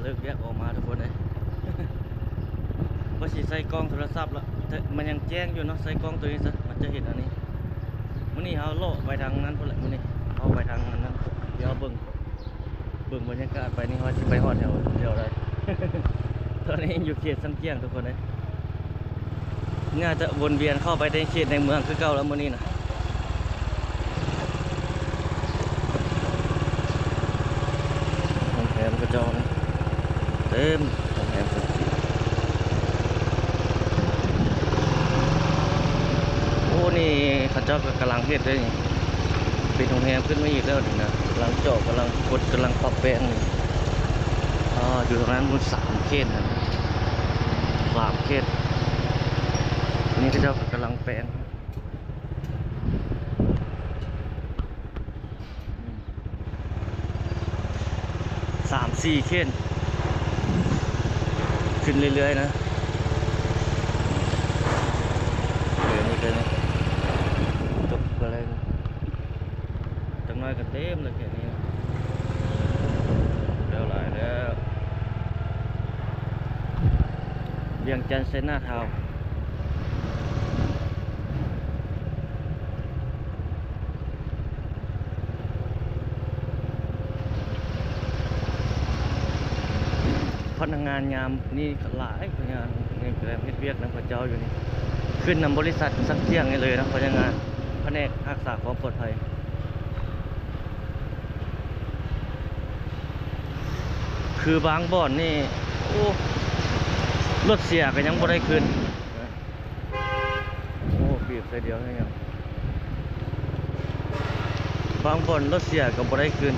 ເລີກວຽກອອກມາທຸກຄົນເອີຍ ວ່າຊິໃສ່ກ້ອງໂທລະສັບລະ ແຕ່ມັນຍັງແຈ້ງຢູ່ເນາະ ໃສ່ກ້ອງໂຕນີ້ຊະ ມັນຈະເຫັນອັນນີ້. ມື້ນີ້ເຮົາເລາະໄປທາງນັ້ນພຸ້ນແຫຼະ ມື້ນີ້ເຮົາໄປທາງນັ້ນ ດຽວເບິ່ງ ເບິ່ງບັນຍາກາດໄປນີ້ວ່າຊິໄປຮອດແຖວ ແຖວໃດ. ຕອນນີ້ຢູ່ເຂດຊຳກ້ຽງທຸກຄົນເອີຍ. ໜ້າຈະວົນວຽນເຂົ້າໄປໃນເຂດໃນເມືອງຄືເກົ່າແລ້ວມື້ນີ້ນະ. ໂຮງແຮມເຂົາເຈົ້ານະ ເຕັມໂຮງແຮມ. ໂອ້ ນີ້ເຂົາເຈົ້າກໍກຳລັງເຮັດເດ້ນີ້ ເປັນໂຮງແຮມຂຶ້ນມາອີກແລ້ວນີ້ນະ ກຳລັງເຈາະ ກຳລັງກົດ ກຳລັງປັບແປງນີ້. ອ່າ ຢູ່ທາງນັ້ນພຸ້ນສາມເຂດນະ ສາມເຂດ. ອັນນີ້ເຂົາເຈົ້າກໍກຳລັງແປງ ສາມສີ່ເຂດ ຂຶ້ນເລື້ອຍໆນະ. ເອີ ນີ້ກໍຈົບໄປແລ້ວ. ຈັກໜ້ອຍກໍເຕັມແລ້ວເຂດນີ້ນະ ແລ້ວຫຼາຍແລ້ວ. ວຽງຈັນໄຊນາທາວ ພະນັກງານຍາມນີ້ຫຼາຍ ພະນັກງານເຮັດວຽກນຳເຂົາເຈົ້າຢູ່ນີ້ ຂຶ້ນນຳບໍລິສັດຊຳກ້ຽງນີ້ເລີຍເນາະ ພະນັກງານພະແນກຮັກສາຄວາມປອດໄພ. ຄືບາງບ່ອນນີ້ ໂອ້ ລົດເສຍກໍຍັງບໍ່ໄດ້ຄືນ. ໂອ້ ບີບໃສ່ດຽວໃຫ້ຫຍັງ ບາງບ່ອນລົດເສຍກໍບໍ່ໄດ້ຄືນ.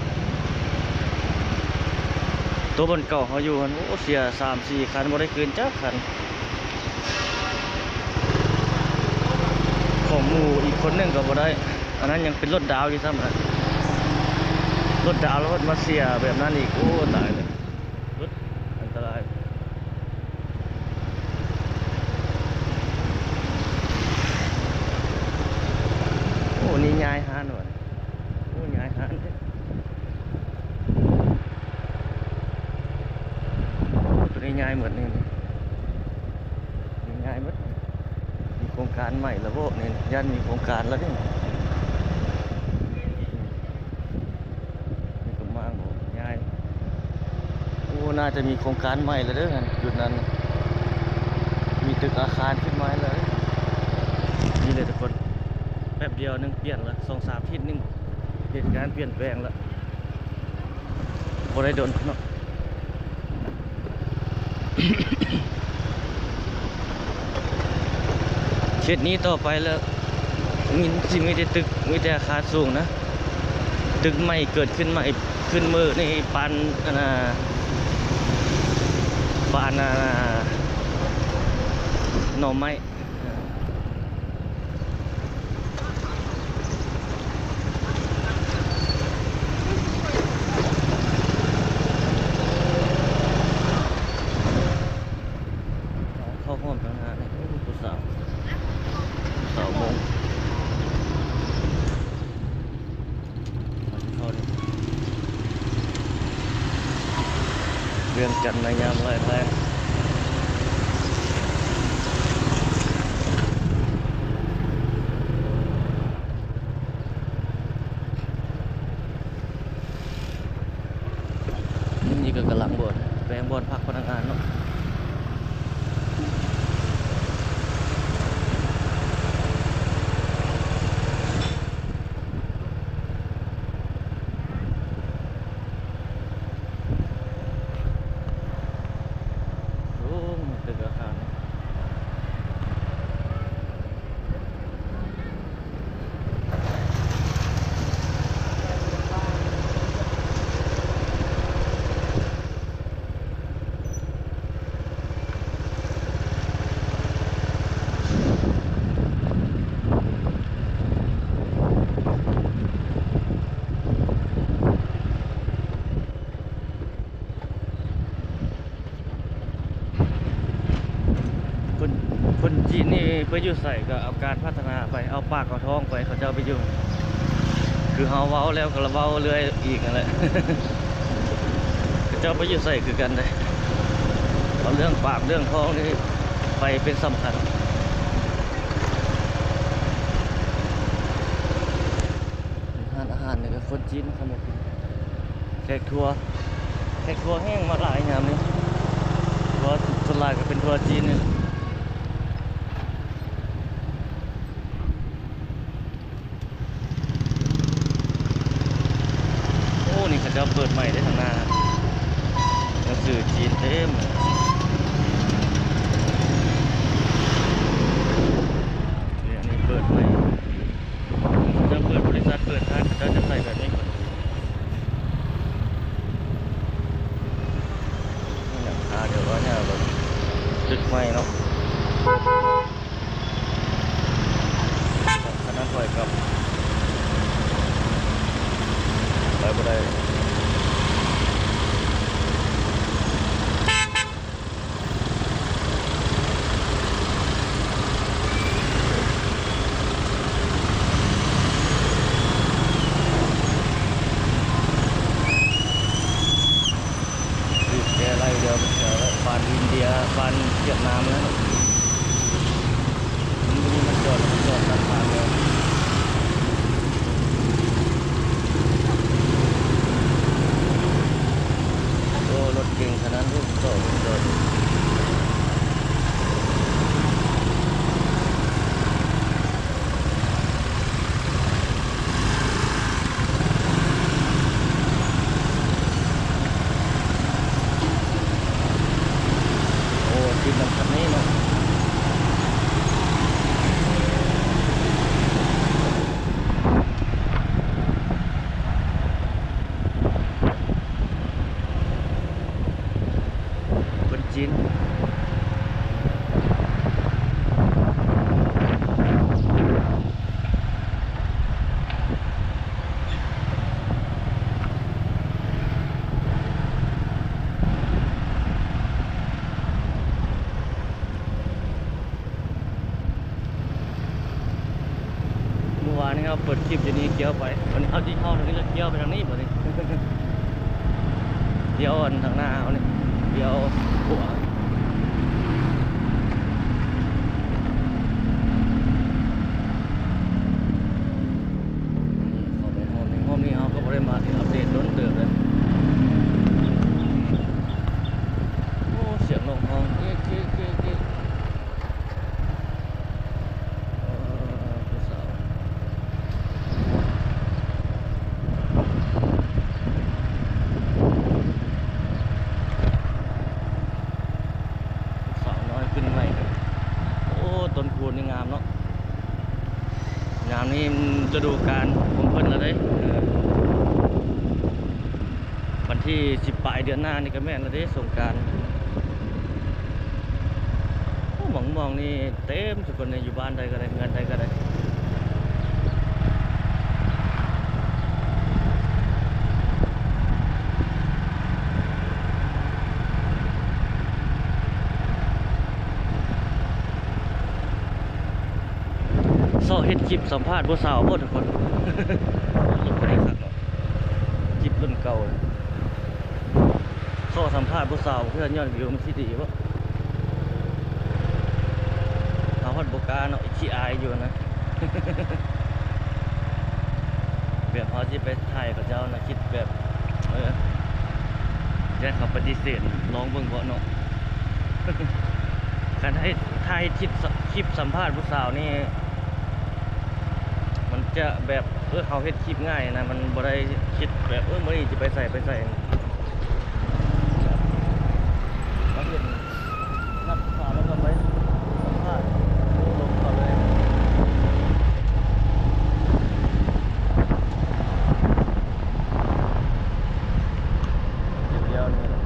ໂຕບ່ອນເກົ່າເຮົາຢູ່ຫັ້ນ ໂອ້ ເສຍສາມສີ່ຄັນ ບໍ່ໄດ້ຄືນຈັກຄັນ. ຂອງໝູ່ອີກຄົນໜຶ່ງກໍບໍ່ໄດ້ ອັນນັ້ນຍັງເປັນລົດດາວຢູ່ຊ້ຳນະ ລົດດາວແລ້ວມາເສຍແບບນັ້ນອີກ ໂອ້ ຕາຍເລີຍ ອັນຕະລາຍ. ໂອ້ ນີ້ຍ້າຍຮ້ານຫວາ ໂອ້ ຍ້າຍຮ້ານເດ້. ໂຕນີ້ຍ້າຍໝົດນີ້ ນີ້ຍ້າຍໝົດ. ມີໂຄງການໃໝ່ລະບໍນີ້ ຢ້ານມີໂຄງການລະນີ້ ມີກຳມາງບໍ ຍ້າຍ. ໂອ້ ໜ້າຈະມີໂຄງການໃໝ່ລະເດີ ຈຸດນັ້ນ ມີຕຶກອາຄານຂຶ້ນມາແລ້ວ. ນີ້ເລີຍທຸກຄົນ ແປັບດຽວໜຶ່ງປ່ຽນລະ ສອງສາມທິດໜຶ່ງ ເຫັນການປ່ຽນແປງລະ ບໍ່ໄດ້ດົນເນາະ. ເຂດນີ້ຕໍ່ໄປແລ້ວ ມີ ຊິມີແຕ່ຕຶກ ມີແຕ່ອາຄານສູງນະ ຕຶກໃໝ່ເກີດຂຶ້ນໃໝ່ ຂຶ້ນມື້ນີ້ປານ ອັນນ່າ ປານ ອັນນ່າ ໜໍ່ໄມ້. ເຂົ້າຮ່ວມທາງໜ້ານີ້ ໂອ້ ຜູ້ສາວ ຜູ້ສາວມົ້ງ. ເຂົ້າເດ້ ວຽງຈັນໃນຍາມຮ້ອນແລງ. ນີ້ກໍກຳລັງບ່ອນ ແປງບ່ອນພັກພະນັກງານເນາະ. ໂອ້ ຕຶກອາຄານ ຄົນ ຄົນຈີນນີ້ໄປຢູ່ໃສກໍເອົາການພັດທະນາໄປ ເອົາປາກເອົາທ້ອງໄປ ເຂົາເຈົ້າໄປຢູ່ ຄືເຮົາເວົ້າແລ້ວກໍເວົ້າເລື້ອຍອີກຫັ້ນແຫຼະ ເຂົ ເຈົ້າໄປຢູ່ໃສຄືກັນເດ້ ເອົາເລື່ອງປາກເລື່ອງທ້ອງນີ້ໄປເປັນສຳຄັນ. ຮ້ານອາຫານນີ້ກໍຄົນຈີນເຂົ້າມາກິນ ແຂກທົ່ວ ແຂກທົ່ວແຮ່ງມາຫຼາຍຍາມນີ້ ເພາະວ່າສ່ວນຫຼາຍກໍເປັນທົ່ວຈີນນີ້. ໂອ້ ນີ້ເຂົາເຈົ້າເປີດໃໝ່ເດ້ທາງໜ້າ ໜັງສືຈີນເຕັມເລີຍ. ນີ້ ອັນນີ້ເປີດໃໝ່ ເຂົາເຈົ້າເປີດບໍລິສັດ ເປີດຮ້ານ ເຂົາເຈົ້າຈະໃສ່ແບບນີ້ ຫຍັງ ຖ້າດຽວວ່າຫຍັງ ຕຶກໃໝ່ເນາະ. ຄັນນັ້ນຂ້ອຍກັບ ໄປບໍ່ໄດ້. ບີບແກໄລ່ດຽວ ບານອິນເດຍ ບານຫວຽດນາມແລ້ວ. ມັນບໍ່ມີມັນຈອດ ມັນຈອດຕັດທາງແລ້ວ. ໂອ້ ລົດເກັ່ງຂະໜາດນັ້ນ ໂອ້ ຈອດ ຈອດ. ໂອ້ ຕິດນຳຄັນນີ້ເນາະ. ຄົນຈີນ. ມື້ວານນີ້ເຮົາເປີດຄລິບຢູ່ນີ້ ລ້ຽວໄປ ວັນນີ້ເຮົາຊິເຂົ້າທາງນີ້ ແລ້ວລ້ຽວໄປທາງນີ້ບັດນີ້ ລ້ຽວອັນທາງໜ້າເຮົານີ້ ລ້ຽວຂວາ. ເຂົ້າໄປຮອບນີ້ ຮອບນີ້ເຮົາກໍບໍ່ໄດ້ມາ ອັບເດດດົນເຕີບແລ້ວ. ໂອ້ ສຽງນົກຮ້ອງ ເອກ ເອກ ເອກ ເອກ. ເອີ ຜູ້ສາວ ຜູ້ສາວນ້ອຍຂຶ້ນໃໝ່. ໂອ້ ຕົ້ນຄູນນີ້ງາມເນາະ ຍາມນີ້ມັນລະດູການຂອງເພິ່ນແລ້ວເດ້. ເອີ ວັນທີສິບປາຍເດືອນໜ້ານີ້ກໍແມ່ນແລ້ວເດ້ ສົງການ. ໂອ້ ໝ່ອງ ໝ່ອງນີ້ເຕັມທຸກຄົນເລີຍ ຢູ່ບ້ານໃດກໍໄດ້ ເຮືອນໃດກໍໄດ້. ຊອກເຮັດຄລິບສຳພາດຜູ້ສາວບໍ່ທຸກຄົນ ບໍ່ໄດ້ຄັກດອກ ຄລິບລຸ້ນເກົ່າ. ຂໍສຳພາດຜູ້ສາວເພື່ອຍອດວິວມັນຊິດີບໍ່? ເຮົາພັດບໍ່ກ້າເນາະ ຂີ້ອາຍຢູ່ນະ ແບບເຮົາຊິໄປຖ່າຍເຂົາເຈົ້ານະ ຄິດແບບ ເອີ ຢ້ານເຂົາປະຕິເສດ ລອງເບິ່ງເບາະເນາະ. ຄັນໃຫ້ ຖ້າເຮັດຄລິບ ຄລິບສຳພາດຜູ້ສາວນີ້ ມັນຈະແບບ ເອີ ເຮົາເຮັດຄລິບງ່າຍນະ ມັນບໍ່ໄດ້ຄິດແບບ ເອີ ມື້ນີ້ຈະໄປໃສ ໄປໃສ. ເຮົາເຫັນນັດພາແລ້ວກໍໄປສຳພາດ ລົງເຂົ້າເລີຍ ດຽວນີ້ແຫຼະ.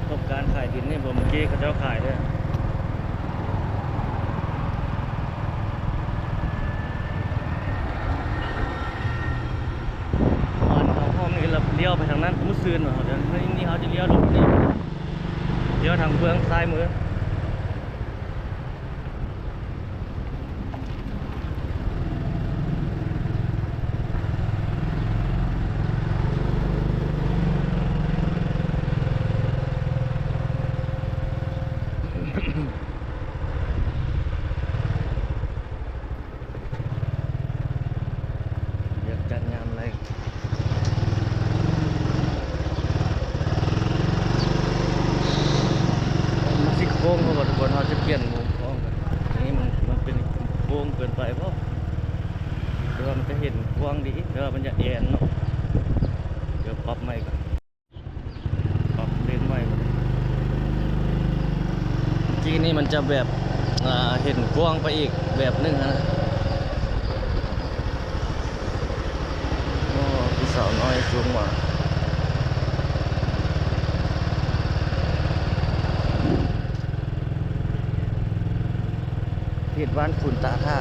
ປະສົບການຂາຍດິນນີ້ ເມື່ອກີ້ເຂົາເຈົ້າຂາຍເດ້. ຊື່ນເນາະ. ດຽວນີ້ເຮົາຈະລ້ຽວລົງນີ້ ລ້ຽວທາງເບື້ອງຊ້າຍມື. ວຽກຈັນຍາມແລງ ມັນຊິໂຄ້ງບໍ່ທຸກຄົນ? ເຮົາຈະປ່ຽນມຸມກ້ອງກັນ. ນີ້ມັນ ມັນເປັນໂຄ້ງເກີນໄປບໍ່? ແຕ່ວ່າມັນຈະເຫັນກວ້າງດີ ແຕ່ວ່າມັນຈະແອນເນາະ. ດຽວປັບໃໝ່ກ່ອນ. ປັບເລນໃໝ່. ກີ້ນີ້ມັນຈະແບບ ອ່າ ເຫັນກວ້າງໄປອີກແບບໜຶ່ງຫັ້ນນະ. ໂອ້ ຜູ້ສາວນ້ອຍຈູງມາ. ເຂດບ້ານຂຸນຕາທ່າ.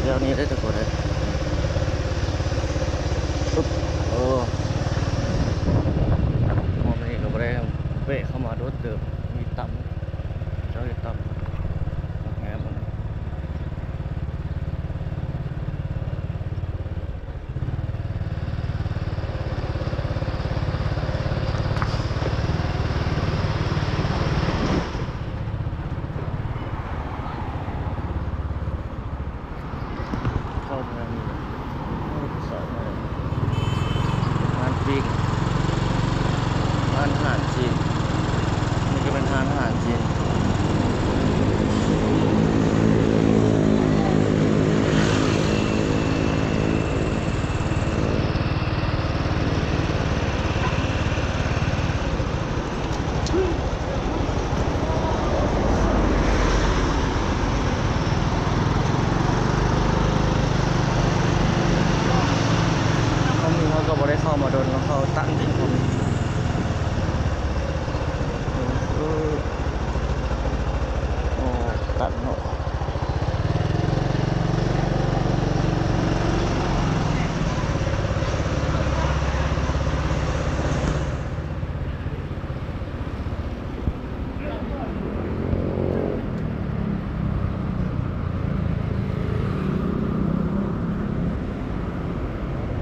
ແຖວນີ້ເດ້ທຸກຄົນເອີຍ. ໂອ້ ມື້ນີ້ກໍບໍ່ໄດ້ແວະເຂົ້າມາດົນເຕີບ. ມີຕຳ ເຈົ້າເຮັດຕຳ ແຮມ. ເຂົ້າເມືອງນີ້ ໂອ້ ຜູ້ສາວນ້ອຍ ຮ້ານປີ້ງ ຮ້ານອາຫານຈີນ. ນີ້ກໍເປັນຮ້ານອາຫານຈີນ. ຄອມມີເຮົາກໍບໍ່ໄດ້ເຂົ້າມາດົນເນາະ ເຂົ້າຕັ້ງເປັນຄອມມີ. ເອີ ໂອ້ ຕັດເນາະ.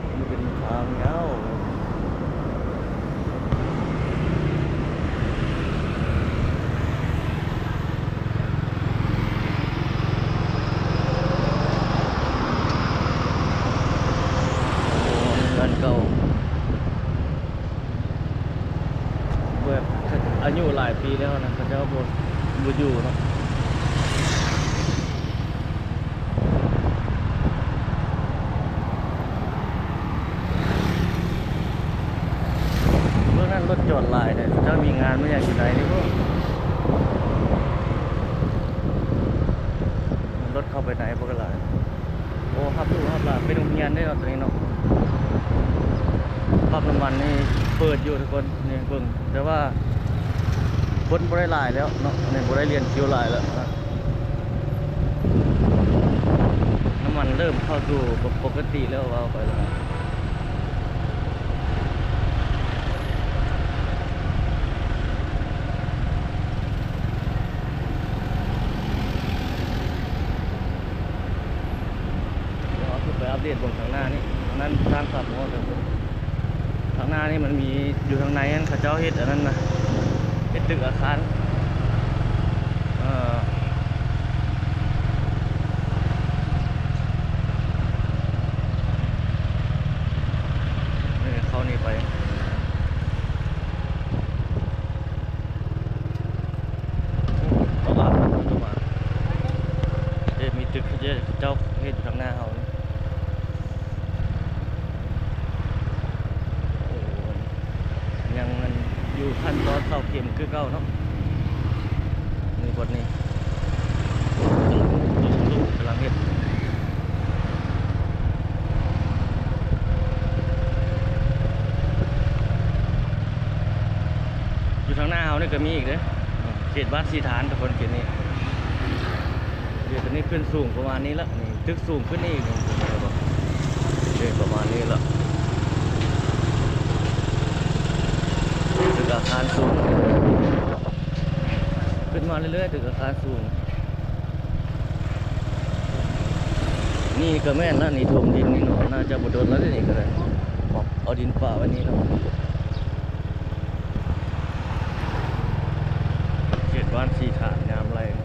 ມັນເປັນທາງຍາວ. ເຮືອນເກົ່າ ແບບອາຍຸຫຼາຍປີແລ້ວນະ ເຂົາເຈົ້າບໍ່ ບໍ່ຢູ່ເນາະ. ເບື້ອງນັ້ນລົດຈອດຫຼາຍແທ້ ເຂົາເຈົ້າມີງານມາຫຍັງຢູ່ໃນນີ້ບໍ? ລົດເຂົ້າໄປໃນບໍ່ກະຫຼາຍ. ໂອ້ ຮັບລູກຮັບຫຼານໄປໂຮງຮຽນເດ້ເນາະ ຕອນນີ້ເນາະ. ປ້ຳນ້ຳມັນນີ້ເປີດຢູ່ທຸກຄົນ ນີ້ເບິ່ງ ແຕ່ວ່າຄົນບໍ່ໄດ້ຫຼາຍແລ້ວເນາະ ນີ້ບໍ່ໄດ້ລຽນຄິວຫຼາຍແລ້ວ. ນ້ຳມັນເລີ່ມເຂົ້າສູ່ປົກກະຕິແລ້ວ ເວົ້າໄປແລ້ວ. ດຽວເຮົາຂຶ້ນໄປອັບເດດເບິ່ງທາງໜ້ານີ້ ທາງນັ້ນທາງສາມໂມງ ທາງໜ້ານີ້ມັນມີ ຢູ່ທາງໃນຫັ້ນ ເຂົາເຈົ້າເຮັດອັນນັ້ນນະ ເຮັດຕຶກອາຄານ ເອີ ເຂົ້ານີ້ໄປ. ໂອ້ ຕະຫຼາດເຂົ້າມາ ເດ້ ມີຕຶກເຂົາເຈົ້າເຮັດຢູ່ທາງໜ້າເຮົານີ້. ໂອ້ ຂັ້ນຕອນເສົາເຂັມຄືເກົ່າເນາະ. ນີ້ ບົດນີ້ກຳລັງເຮັດ ຢູ່ທາງໜ້າເຮົານີ້ກໍມີອີກເດ້ ເຂດບ້ານສີຖານ ທຸກຄົນ ເຂດນີ້. ດຽວຕອນນີ້ຂຶ້ນສູງປະມານນີ້ລະ ນີ້ຕຶກສູງຂຶ້ນອີກ ນີ້ປະມານນີ້ລະ ຕຶກອາຄານສູງ ຂຶ້ນມາເລື້ອຍໆ ຕຶກອາຄານສູງ. ນີ້ກໍແມ່ນລະ ນີ້ຖົມດິນນີ້ເນາະ ໜ້າຈະບໍ່ດົນແລ້ວເດ້ ນີ້ກໍໄດ້ ເອົາດິນປະໄວ້ນີ້ເນາະ. ເຂດບ້ານສີຖານຍາມແລງ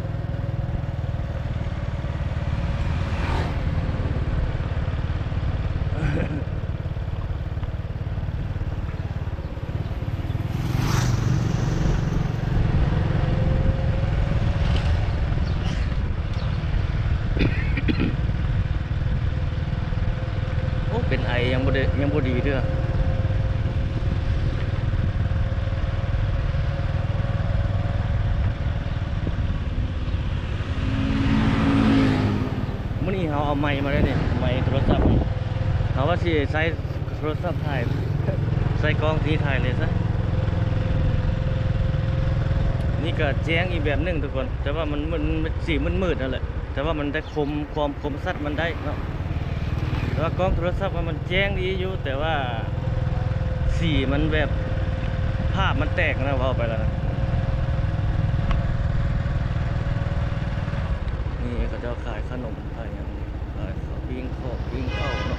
ໂອ້ ເປັນໄອ ຍັງບໍ່ໄດ້ ຍັງບໍ່ດີເທື່ອ. ມື້ນີ້ເຮົາເອົາໄມມາໄດ້ນີ້ ໄມໂທລະສັບ ເຮົາວ່າຊິໃຊ້ໂທລະສັບຖ່າຍ ໃສ່ກ້ອງທີ່ຖ່າຍເລີຍຊະ. ນີ້ກໍແຈ້ງອີກແບບໜຶ່ງທຸກຄົນ ແຕ່ວ່າມັນ ມັນ ມັນສີມືດໆ ນັ້ນແຫຼະ ແຕ່ວ່າມັນໄດ້ຄົມ ຄວາມຄົມຊັດມັນໄດ້ເນາະ. ແຕ່ວ່າກ້ອງໂທລະສັບມັນແຈ້ງດີຢູ່ ແຕ່ວ່າສີມັນແບບ ພາບມັນແຕກນະ ເວົ້າໄປແລ້ວນະ. ນີ້ເຂົາເຈົ້າຂາຍຂະໜົມ ຂາຍຫຍັງ ຂາຍເຂົ້າ ປີ້ງຂອບ ປີ້ງເຂົ້າເນາະ.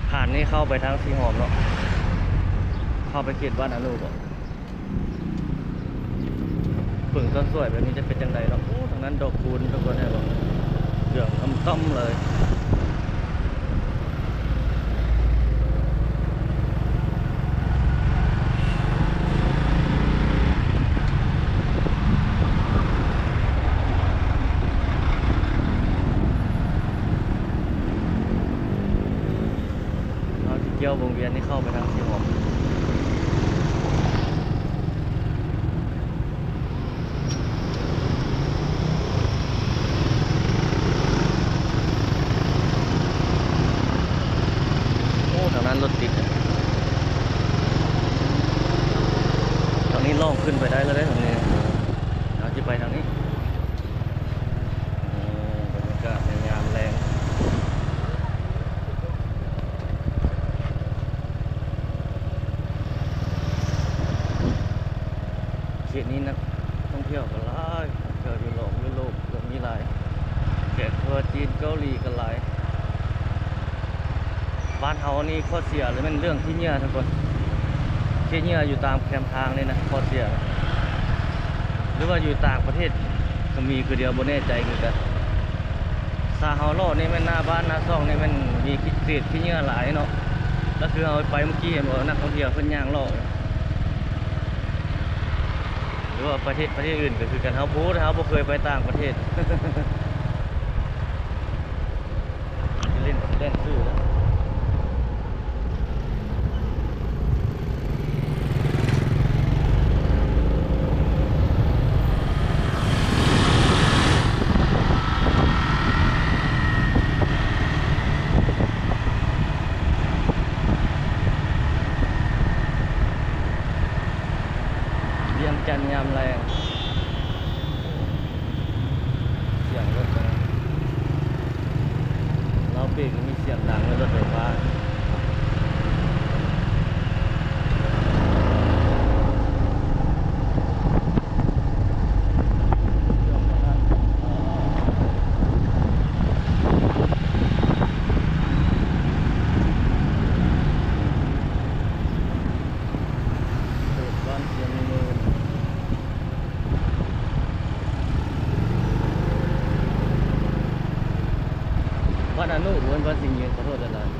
ຜ່ານນີ້ເຂົ້າໄປທາງສີຫອມເນາະ ເຂົ້າໄປເຂດບ້ານອານຸບໍ. ເບິ່ງຕອນສວຍແບບນີ້ຈະເປັນຈັ່ງໃດເນາະ. ໂອ້ ທາງນັ້ນດອກຄູນທຸກຄົນ ເຫັນບໍ່ ເຫຼືອງຕ່ຳໆ ເລີຍ. ເຮົາຊິກ່ຽວວົງວຽນນີ້ເຂົ້າໄປທາງສີຫອມ. ໂອ້ ທາງນັ້ນລົດຕິດ ທາງນີ້ລ່ອງຂຶ້ນໄປໄດ້ແລ້ວເດ້ ທາງນີ້ ເຮົາຊິໄປທາງນີ້. ນີ້ບັນຍາກາດໃນຍາມແລງ ເຂດນີ້ນັກທ່ອງທ່ຽວກໍຫຼາຍ ທ່ອງທ່ຽວຢູ່ໂລກ ຢູ່ໂລກກໍມີຫຼາຍ ແຂກທົ່ວຈີນເກົາຫຼີກໍຫຼາຍ. ບ້ານເຮົານີ້ຂໍ້ເສຍແມ່ນເລື່ອງຂີ້ເຫຍື້ອທຸກຄົນ ຂີ້ເຫຍື້ອຢູ່ຕາມແຄມທາງນີ້ນະ ຂໍ້ເສຍ ຫຼືວ່າຢູ່ຕ່າງປະເທດກໍມີຄືດຽວ ບໍ່ແນ່ໃຈຄືກັນ. ສາເຮົາເລາະນີ້ແມ່ນໜ້າບ້ານໜ້າຊ່ອງນີ້ແມ່ນມີຂີ້ເສດຂີ້ເຫຍື້ອຫຼາຍເນາະ ລະຄືເຮົາໄປມື້ກີ້ເຫັນບໍ່ ນັກທ່ອງທ່ຽວເພິ່ນຍ່າງເລາະ ຫຼືວ່າປະເທດ ປະເທດອື່ນກໍຄືກັນ ເຮົາບໍ່ຮູ້ ເຮົາບໍ່ເຄີຍໄປຕ່າງປະເທດ. ເລ່ນ ເລ່ນຊື່ ວຽງຈັນຍາມແລງ ສຽງລົດ ລາວເບກມີສຽງດັງເລີຍ ລົດໄຟຟ້າ. ເຂດບ້ານຊຽງເມີນ ບ້ານອານຸ ເອີ້ນບ້ານຊຽງເມີນ ຂໍໂທດຫຼາຍໆ.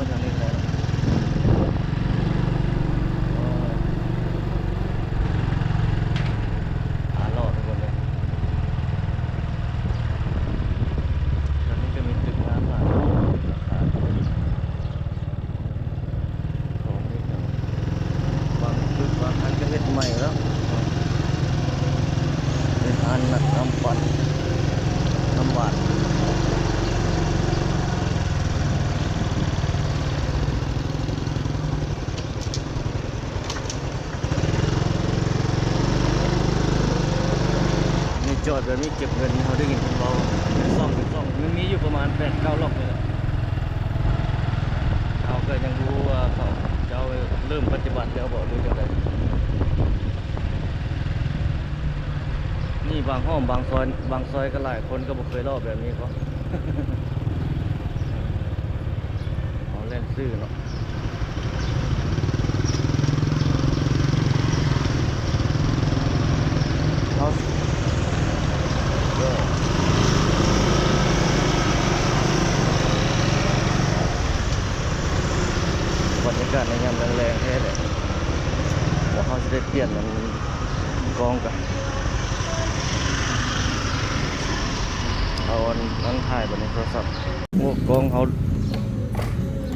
ທາງນີ້ແຫຼະ ໂອ້ຍ ອາຫຼໍ່ທຸກຄົນເລີຍ. ແຖວນີ້ກໍມີຕຶກງາມຫຼາຍ ອາຄານ ສອງນີ້ກໍບາງຕຶກບາງອັນກໍເຮັດໃໝ່ແລ້ວ ເປັນຮ້ານນ້ຳປັ່ນ ນ້ຳຫວານ. ນີ້ຈອດແບບນີ້ເກັບເງິນ ເຮົາໄດ້ຍິນເພິ່ນເວົ້າເປັນຊ່ອງເປັນຊ່ອງ ມັນມີຢູ່ປະມານແປດເກົ້າລັອກນີ້ແຫຼະ. ເຮົາກໍຍັງບໍ່ຮູ້ວ່າເຂົາເຈົ້າເລີ່ມປະຕິບັດແລ້ວບໍ່ ຫຼືຈັ່ງໃດ. ນີ້ບາງຫ້ອມບາງຊອຍ ບາງຊອຍກໍຫຼາຍຄົນກໍບໍ່ເຄີຍເລາະແບບນີ້ກໍ ເຮົາແລ່ນຊື່ເນາະ. ເຮົາ ບັນຍາກາດໃນຍາມແລງໆ ແທ້ແຫຼະ ແລ້ວເຮົາຊິໄດ້ປ່ຽນອັນ ກ້ອງກະ ເອົາອັນນັ້ນຖ່າຍບັດນີ້ໂທລະສັບ. ໂອ້ ກ້ອງເຮົາ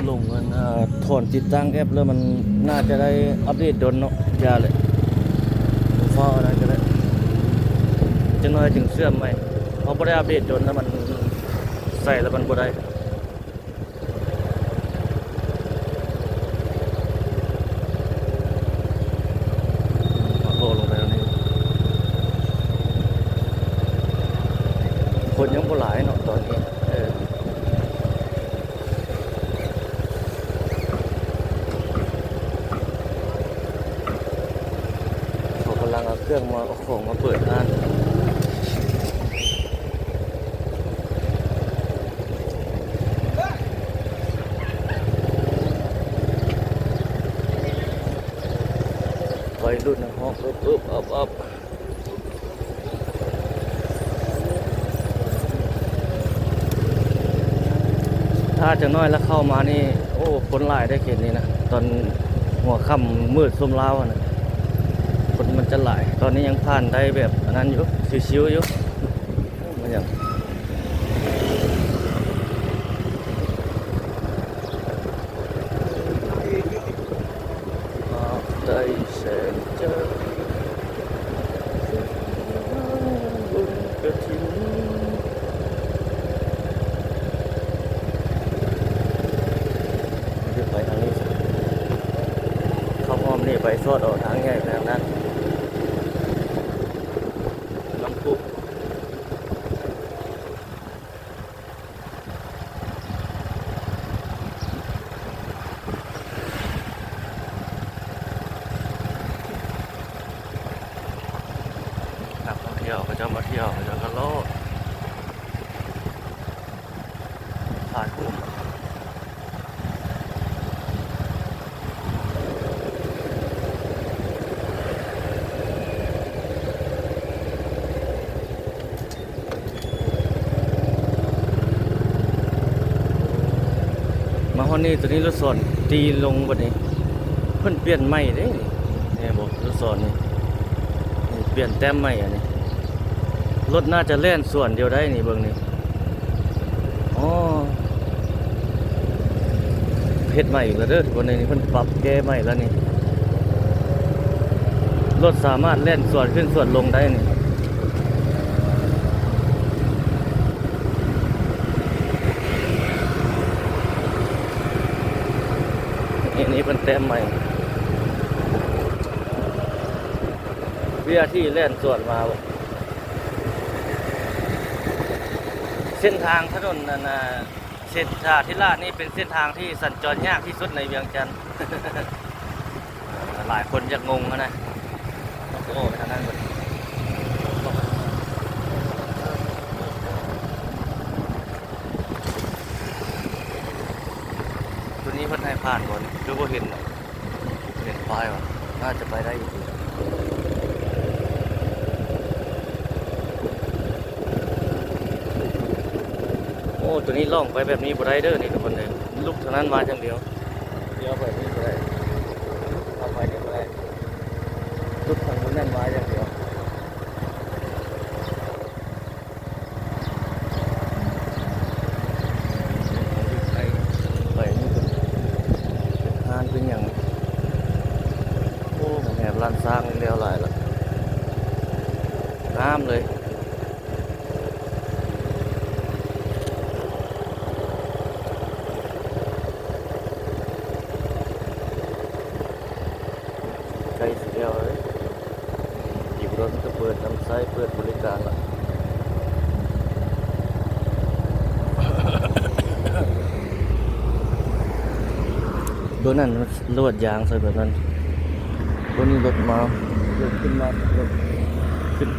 ລົງອັນ ເອີ ຖອນຕິດຕັ້ງແອັບແລ້ວ ມັນໜ້າຈະໄດ້ອັບເດດດົນເນາະ. ຢ່າແຫຼະ ບໍ່ຟ້າວອັນນັ້ນກໍໄດ້ ຈັກໜ້ອຍຈຶ່ງເຊື່ອມໃໝ່. ເຮົາບໍ່ໄດ້ອັບເດດດົນແລ້ວ ມັນໃຊ້ແລ້ວມັນບໍ່ໄດ້. ໂອ້ ລົງໄປແນວນີ້ ຄົນຍັງບໍ່ຫຼາຍເນາະຕອນນີ້ ເອີ ເຂົາກຳລັງເອົາເຄື່ອງມາ ເອົາຂອງມາເປີດຮ້ານ. ໄວລຸ້ນຮ້ອງເອິບໆອັບໆ. ຖ້າຈັກໜ້ອຍລະເຂົ້າມານີ້ ໂອ້ ຄົນຫຼາຍເດ້ເຂດນີ້ນະ ຕອນຫົວຄ່ຳມືດຊຸ່ມລາວຫັ້ນນະ ຄົນມັນຈະຫຼາຍ. ຕອນນີ້ຍັງຜ່ານໄດ້ແບບອັນນັ້ນຢູ່ ຊິວໆຢູ່. ມັນຫຍັງ? ໄປທາງນີ້ ເຂົ້າອ້ອມນີ້ໄປ ສອດອອກທາງໃຫຍ່ໄປທາງນັ້ນ ນ້ຳພຸ. ນັກທ່ອງທ່ຽວເຂົາເຈົ້າມາທ່ຽວ ເຂົາເຈົ້າກໍເລາະ ຖ່າຍຮູບ. ມາຮອດນີ້ ໂຕນີ້ລູກສອນຕີລົງບັດນີ້ ເພິ່ນປ່ຽນໃໝ່ເດ້ນີ້ ເຫັນບໍ່ ລູກສອນນີ້ ນີ້ປ່ຽນແຕ້ມໃໝ່ອັນນີ້ ລົດໜ້າຈະແລ່ນສວນດຽວໄດ້ນີ້ ເບິ່ງນີ້. ອໍ ເຮັດໃໝ່ອີກແລ້ວເດີ ທຸກຄົນເອີຍ ນີ້ເພິ່ນປັບແກ້ໃໝ່ແລ້ວນີ້ ລົດສາມາດແລ່ນສວນຂຶ້ນສວນລົງໄດ້ນີ້. ນີ້ ນີ້ເພິ່ນແຕ້ມໃໝ່ ວິທາທີ່ແລ່ນສວນມາ. ເສັ້ນທາງຖະໜົນອັນນ່າ ເສດຖາທິລາດນີ້ເປັນເສັ້ນທາງທີ່ສັນຈອນຍາກທີ່ສຸດໃນວຽງຈັນ. ຫຼາຍຄົນຢາກງົງຫັ້ນນະ ເຂົາຊິອອກໄປທາງນັ້ນເບິດ. ໂຕນີ້ເພິ່ນໃຫ້ຜ່ານບໍ່ນີ້ ຄືບໍ່ເຫັນເນາະ? ເຫັນປ້າຍວ່າ ໜ້າຈະໄປໄດ້ຢູ່ຕິ. ໂອ້ ຕົວນີ້ລ່ອງໄປແບບນີ້ບໍ່ໄດ້ເດີນີ້ທຸກຄົນເດີ ລຸກທາງນັ້ນມາຢ່າງດຽວ ດຽວໄປນີ້ບໍ່ໄດ້ ເຂົ້າໄປນີ້ບໍ່ໄດ້ ຫຼຸດທາງນັ້ນມາຢ່າງດຽວ ໄປນີ້ເປັນ ເປັນຮ້ານເປັນຫຍັງ ໂອ້ ແມ່ນຮ້ານຊ້າງແລ້ວຫຼາຍລະ ງາມເລີຍ. ໃກ້ຊິແລ້ວແລ້ວເດ້ ອີກບໍ່ດົນກໍເປີດນຳໃຊ້ ເປີດບໍລິການລະ ໂດນນັ້ນ ລວດຢາງໃສ່ແບບນັ້ນ ໂຕນີ້ລົດມາ ລົດຂຶ້ນມາ ລົດຂຶ້ນ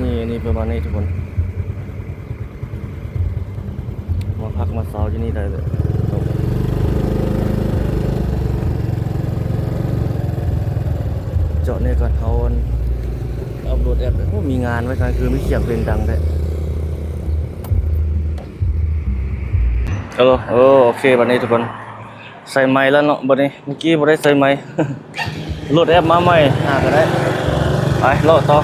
ນີ້ ອັນນີ້ປະມານນີ້ທຸກຄົນ ມາພັກມາເຊົາຢູ່ນີ້ໄດ້ເລີຍ ເຈາະນີ້ກ່ອນ ເຮົາອັບໂຫຼດແອັບ ໂອ້ ມີງານໄວ້ກາງຄືນ ມີສຽງເພງດັງແທ້ ໂອ ໂອເຄ ບັດນີ້ທຸກຄົນ ໃສ່ໄມແລ້ວເນາະ ບັດນີ້ ເມື່ອກີ້ບໍ່ໄດ້ໃສ່ໄມ ໂຫຼດແອັບມາໃໝ່ ຫາກໍໄດ້ ໄປເລາະຕໍ່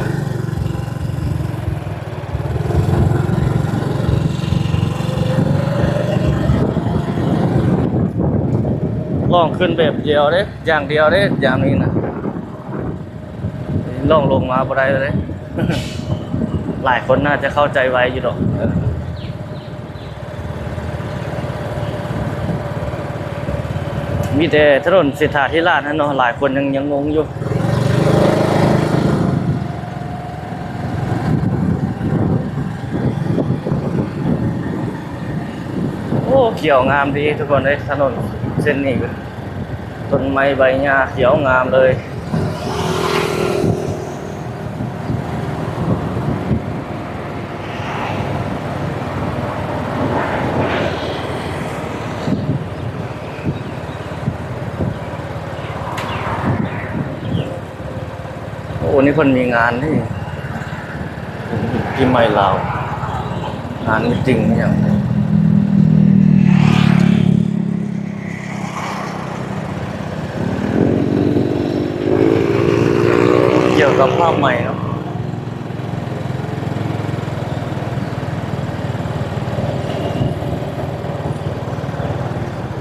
ລ່ອງຂຶ້ນແບບດຽວເດ້ ຢ່າງດຽວເດ້ ຢ່າງນີ້ນະ ລ່ອງລົງມາບໍ່ໄດ້ເລີຍ ຫຼາຍຄົນໜ້າຈະເຂົ້າໃຈໄວຢູ່ດອກ ເອີ. ມີແຕ່ຖະໜົນເສດຖາທິລາດຫັ້ນເນາະ ຫຼາຍຄົນຍັງ ຍັງງົງຢູ່ ໂອ້ ຂຽວງາມດີທຸກຄົນເອີຍ ຖະໜົນເສັ້ນນີ້ ຕົ້ນໄມ້ໃບຫຍ້າຂຽວງາມເລີຍ. ໂອ້ ນີ້ເພິ່ນມີງານນີ້ ປີໃໝ່ລາວ ງານມີດຕິງອີ່ຫຍັງ ກ່ຽວກັບຜ້າໄໝເນາະ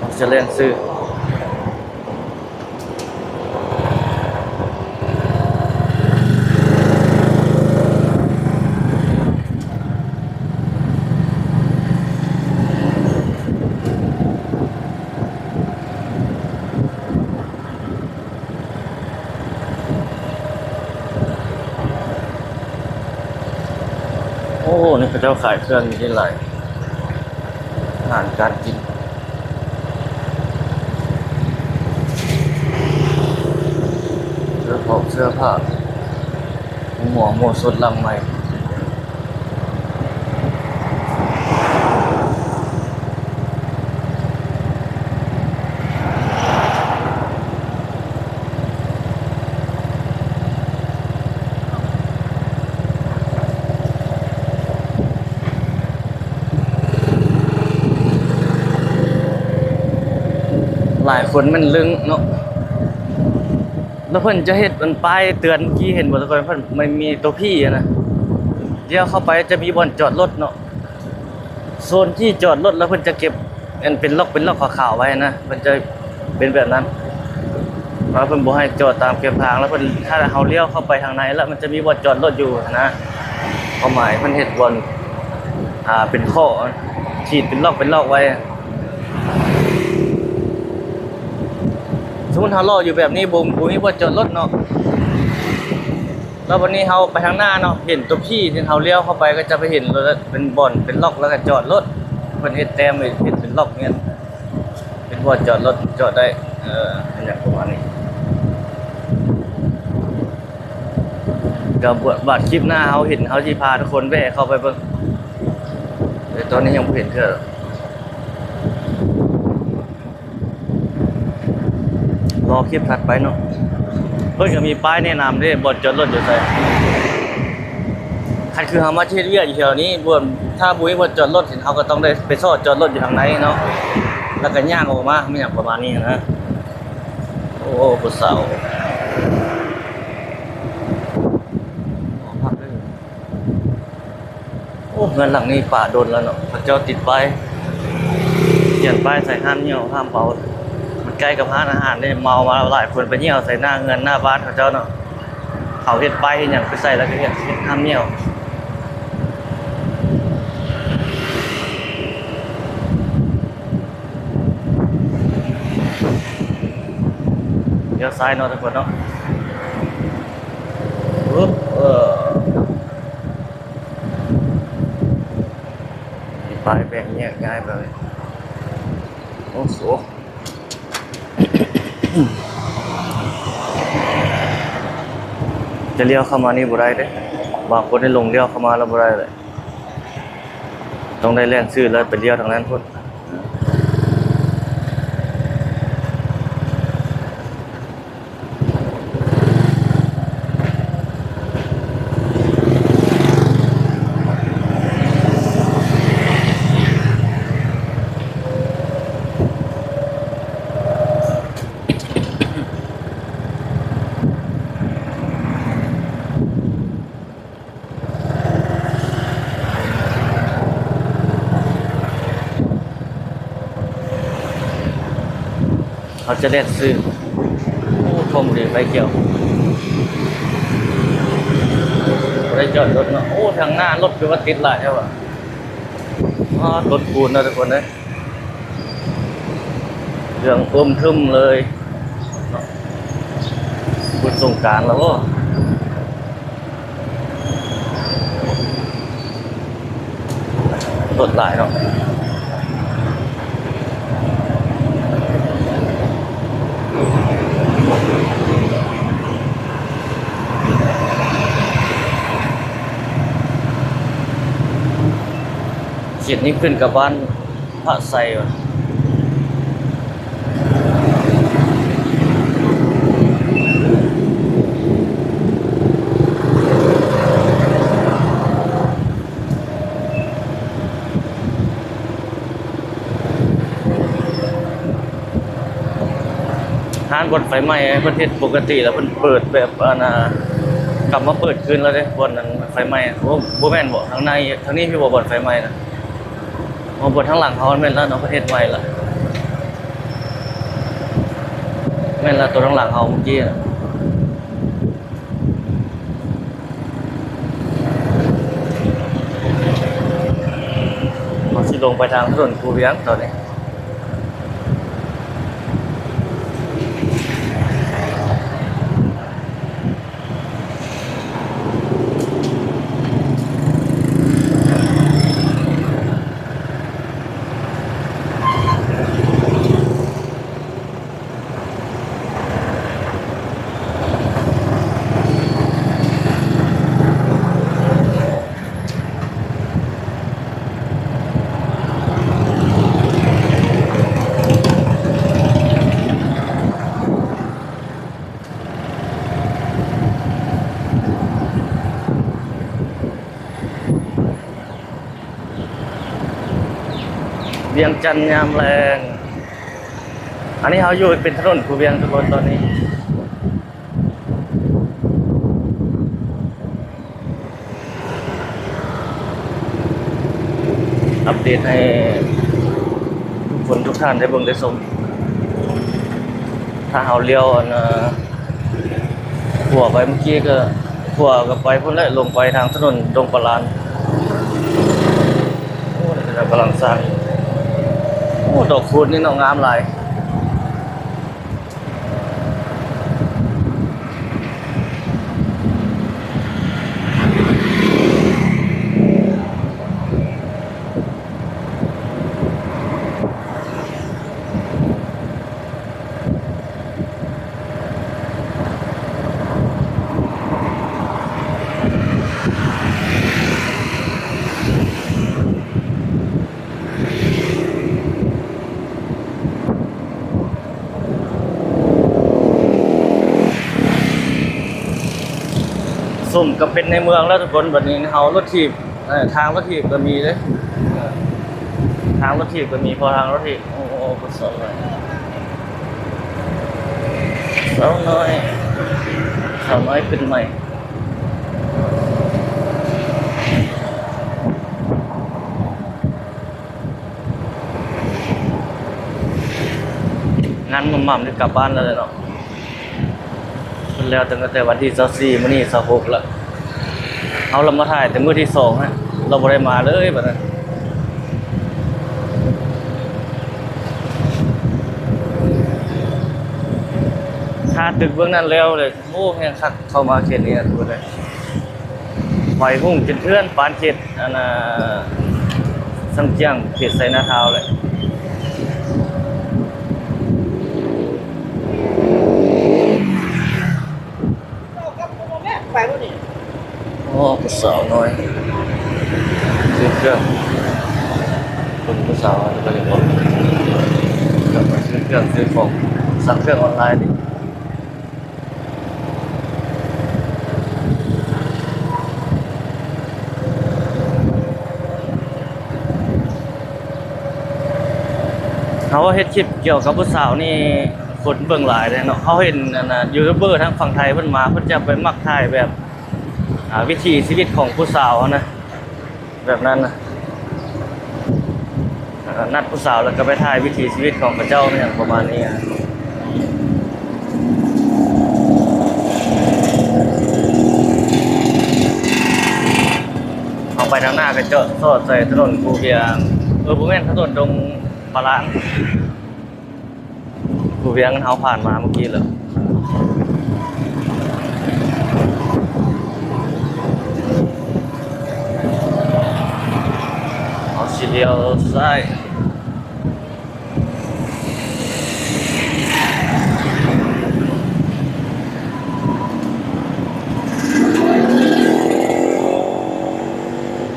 ອອສເຕຣລຽນຊື້. ໂອ້ ນີ້ເຂົາເຈົ້າຂາຍເຄື່ອງຢູ່ນີ້ຫຼາຍ ອາຫານການກິນ ເສື້ອຜອກເສື້ອຜ້າ ໝວກ ໝວກສົດຫຼັງໃໝ່. ຫຼາຍຄົນແມ່ນລຶ້ງເນາະ ແລ້ວເພິ່ນຈະເຮັດອັນປ້າຍເຕືອນ ເມື່ອກີ້ເຫັນບໍ່ທຸກຄົນ ເພິ່ນ ມັນມີຕົວພີ້ຫັ້ນນະ ລ້ຽວເຂົ້າໄປຈະມີບ່ອນຈອດລົດເນາະ ໂຊນທີ່ຈອດລົດ ແລ້ວເພິ່ນຈະເກັບອັນເປັນລັອກເປັນລັອກຂາວໆໄວ້ຫັ້ນນະ ເພິ່ນຈະເປັນແບບນັ້ນ ວ່າເພິ່ນບໍ່ໃຫ້ຈອດຕາມແຄມທາງ ແລ້ວເພິ່ນ ຖ້າເຮົາລ້ຽວເຂົ້າໄປທາງໃນ ແລ້ວມັນຈະມີບ່ອນຈອດລົດຢູ່ຫັ້ນນະ ຄວາມໝາຍເພິ່ນເຮັດບ່ອນ ອ່າ ເປັນຂໍ້ ຂີດເປັນລັອກເປັນລັອກໄວ້ ສົມມຸດເຮົາເລາະຢູ່ແບບນີ້ ບໍ່ ບໍ່ມີບ່ອນຈອດລົດເນາະ ແລ້ວບັດນີ້ເຮົາໄປທາງໜ້າເນາະ ເຫັນຕົວພີ້ທີ່ເຮົາລ້ຽວເຂົ້າໄປ ກໍຈະໄປເຫັນລົດເປັນບ່ອນເປັນລັອກ ແລ້ວກໍຈອດລົດ ເພິ່ນເຮັດແຕ້ມໄວ້ ເຮັດເປັນລັອກແມ່ນ ເປັນບ່ອນຈອດລົດ ຈອດໄດ້ ເອີ ອັນຫຍັງປະມານນີ້ ກໍບາດຄລິບໜ້າເຮົາເຫັນ ເຮົາຊິພາທຸກຄົນແວ່ເຂົ້າໄປເບິ່ງ ແຕ່ຕອນນີ້ຍັງບໍ່ເຫັນເທື່ອ. ລໍຄລິບຖັດໄປເນາະ ເພິ່ນກໍມີປ້າຍແນະນຳເດ້ ບ່ອນຈອດລົດຢູ່ໃສ ຄັນຄືເຮົາມາເຮັດວຽກຢູ່ແຖວນີ້ ບ່ອນ ຖ້າບໍ່ມີບ່ອນຈອດລົດ ເຮົາກໍຕ້ອງໄດ້ໄປຊອກຈອດລົດຢູ່ທາງໃນເນາະ ແລ້ວກໍຍ່າງອອກມາ ແມ່ນຫຍັງປະມານນີ້ນະ. ໂອ້ ຜູ້ສາວ ໂອ້ ເຮືອນຫຼັງນີ້ປະດົນແລ້ວເນາະ ເຂົາເຈົ້າຕິດປ້າຍ ຂຽນປ້າຍໃສ່ຫ້າມຍ່ຽວຫ້າມເມົາ. ມັນໃກ້ກັບຮ້ານອາຫານເດ້ ເມົາມາຫຼາຍຄົນໄປຍ່ຽວໃສ່ໜ້າເຮືອນໜ້າບ້ານເຂົາເຈົ້າເນາະ. ເຂົາເຮັດປ້າຍເຮັດຫຍັງໄປໃສ່ແລ້ວກໍເຮັດ ເຮັດຫ້າມຍ່ຽວ. ລ້ຽວຊ້າຍເນາະທຸກຄົນເນາະ. ປຶບ ເອີ ມີປ້າຍແບ່ງແຍກຍ້າຍໄປ. ໂອ້ໂຫ ຈະລ້ຽວເຂົ້າມານີ້ບໍ່ໄດ້ເດ້ ບາງຄົນນີ້ຫຼົງລ້ຽວເຂົ້າມາແລ້ວບໍ່ໄດ້ເລີຍ. ຕ້ອງໄດ້ແລ່ນຊື່ແລ້ວໄປລ້ຽວທາງນັ້ນພຸ້ນ. ເຮົາຈະແລ່ນຊື່. ໂອ້ ທົ່ວມດີໄຟຂຽວ ບໍ່ໄດ້ຈອດລົດເນາະ. ໂອ້ ທາງໜ້າລົດຄືວ່າຕິດຫຼາຍແທ້ຫວາ. ອ້າ ລົດປູນເນາະທຸກຄົນເອີຍ. ເລື່ອງເບິ່ມເທິມເລີຍເນາະ ບຸນສົງການແລ້ວບໍ? ລົດຫຼາຍເນາະ. ເຂດນີ້ຂຶ້ນກັບບ້ານ ພະໄຊຫວາ. ຮ້ານບ່ອນໄຟໄໝ້ເພິ່ນເຮັດປົກກະຕິ ແລ້ວເພິ່ນເປີດແບບ ອັນນ່າ ກັບມາເປີດຄືນແລ້ວເດ້ ບ່ອນນັ້ນໄຟໄໝ້. ໂອ້ ບໍ່ແມ່ນບໍ? ທາງໃນ ທາງນີ້ ພີ່ບໍ? ບ່ອນໄຟໄໝ້ນະ. ໂອ້ ບ່ອນທາງຫຼັງເຮົາແມ່ນແລ້ວເນາະ ເພິ່ນເຮັດໃໝ່ລະ. ແມ່ນລະ ໂຕທາງຫຼັງເຮົາມື້ກີ້ນະ. ເຮົາຊິລົງໄປທາງຖະໜົນຄູວຽງຕອນນີ້. ວຽງຈັນຍາມແລງ. ອັນນີ້ເຮົາຢູ່ເປັນຖະໜົນຄູວຽງທຸກຄົນຕອນນີ້. ອັບເດດໃຫ້ທຸກຄົນທຸກທ່ານໄດ້ເບິ່ງໄດ້ຊົມ. ຖ້າເຮົາລ້ຽວ ອັນ ເອີ ຂວາໄປເມື່ອກີ້ກໍ ຂວາກໍໄປພຸ້ນແຫຼະ ລົງໄປທາງຖະໜົນດົງປາລານ. ໂອ້ ນີ້ເຂົາເຈົ້າກຳລັງສ້າງ. ໂອ້ ດອກຄູດນີ້ເນາະ ງາມຫຼາຍ. ສົມກັບເປັນໃນເມືອງແລ້ວທຸກຄົນ. ບັດນີ້ເຮົາລົດຖີບ ເອີ ທາງລົດຖີບກໍມີເດ້ ເອີ ທາງລົດຖີບກໍມີ ພໍທາງລົດຖີບ ໂອ້ ໂອ້ ຜູ້ສາວນ້ອຍ ສາວນ້ອຍ ສາວນ້ອຍຂຶ້ນໃໝ່. ງານໝ່ຳໆ ໄດ້ກັບບ້ານແລ້ວເນາະ ເພິ່ນແລ້ວຕັ້ງແຕ່ວັນທີຊາວສີ່ ມື້ນີ້ຊາວຫົກລະ ເຮົາລະມາຖ່າຍແຕ່ມື້ທີສອງນະ ລາວບໍ່ໄດ້ມາເລີຍບາດນັ້ນ ຖ້າຕຶກເບື້ອງນັ້ນແລ້ວເລີຍ ໂອ້ ແຮງຄັກ ເຂົ້າມາເຂດນີ້ນະ ທຸກຄົນເອີຍ ໄຟຮຸ່ງຈົນເຖື່ອນປານເຂດ ອັນນ່າ ຊຳກຽງ ເຂດໄຊນາທາວນ໌ເລີຍ. ໂອ້ ຜູ້ສາວນ້ອຍ ຊື້ເຄື່ອງ ເບິ່ງຜູ້ສາວ ແລ້ວກໍເຫັນບໍ່ ເຄື່ອງ ຊື້ເຄື່ອງ ຊື້ຂອງ ສັ່ງເຄື່ອງອອນລາຍນີ້. ເຮົາເຮັດຄລິບກ່ຽວກັບຜູ້ສາວນີ້ ຄົນເບິ່ງຫຼາຍເດ້ເນາະ ເຮົາເຫັນອັນນ່າ ຢູທູບເບີທາງຝັ່ງໄທເພິ່ນມາ ເພິ່ນຈະໄປມັກຖ່າຍແບບ ອ່າ ວິຖີຊີວິດຂອງຜູ້ສາວຫັ້ນນະ ແບບນັ້ນນະ ເອີ ນັດຜູ້ສາວແລ້ວກໍໄປຖ່າຍວິຖີຊີວິດຂອງເຂົາເຈົ້າ ອີ່ຫຍັງປະມານນີ້. ເຮົາໄປທາງໜ້າກໍຈະສອດໃສ່ຖະໜົນພູວຽງ ເອີ ບໍ່ແມ່ນ ຖະໜົນດົງປາລາງ. ພູວຽງເຮົາຜ່ານມາເມື່ອກີ້ແລ້ວ ເຮົາຊິລ້ຽວຊ້າຍ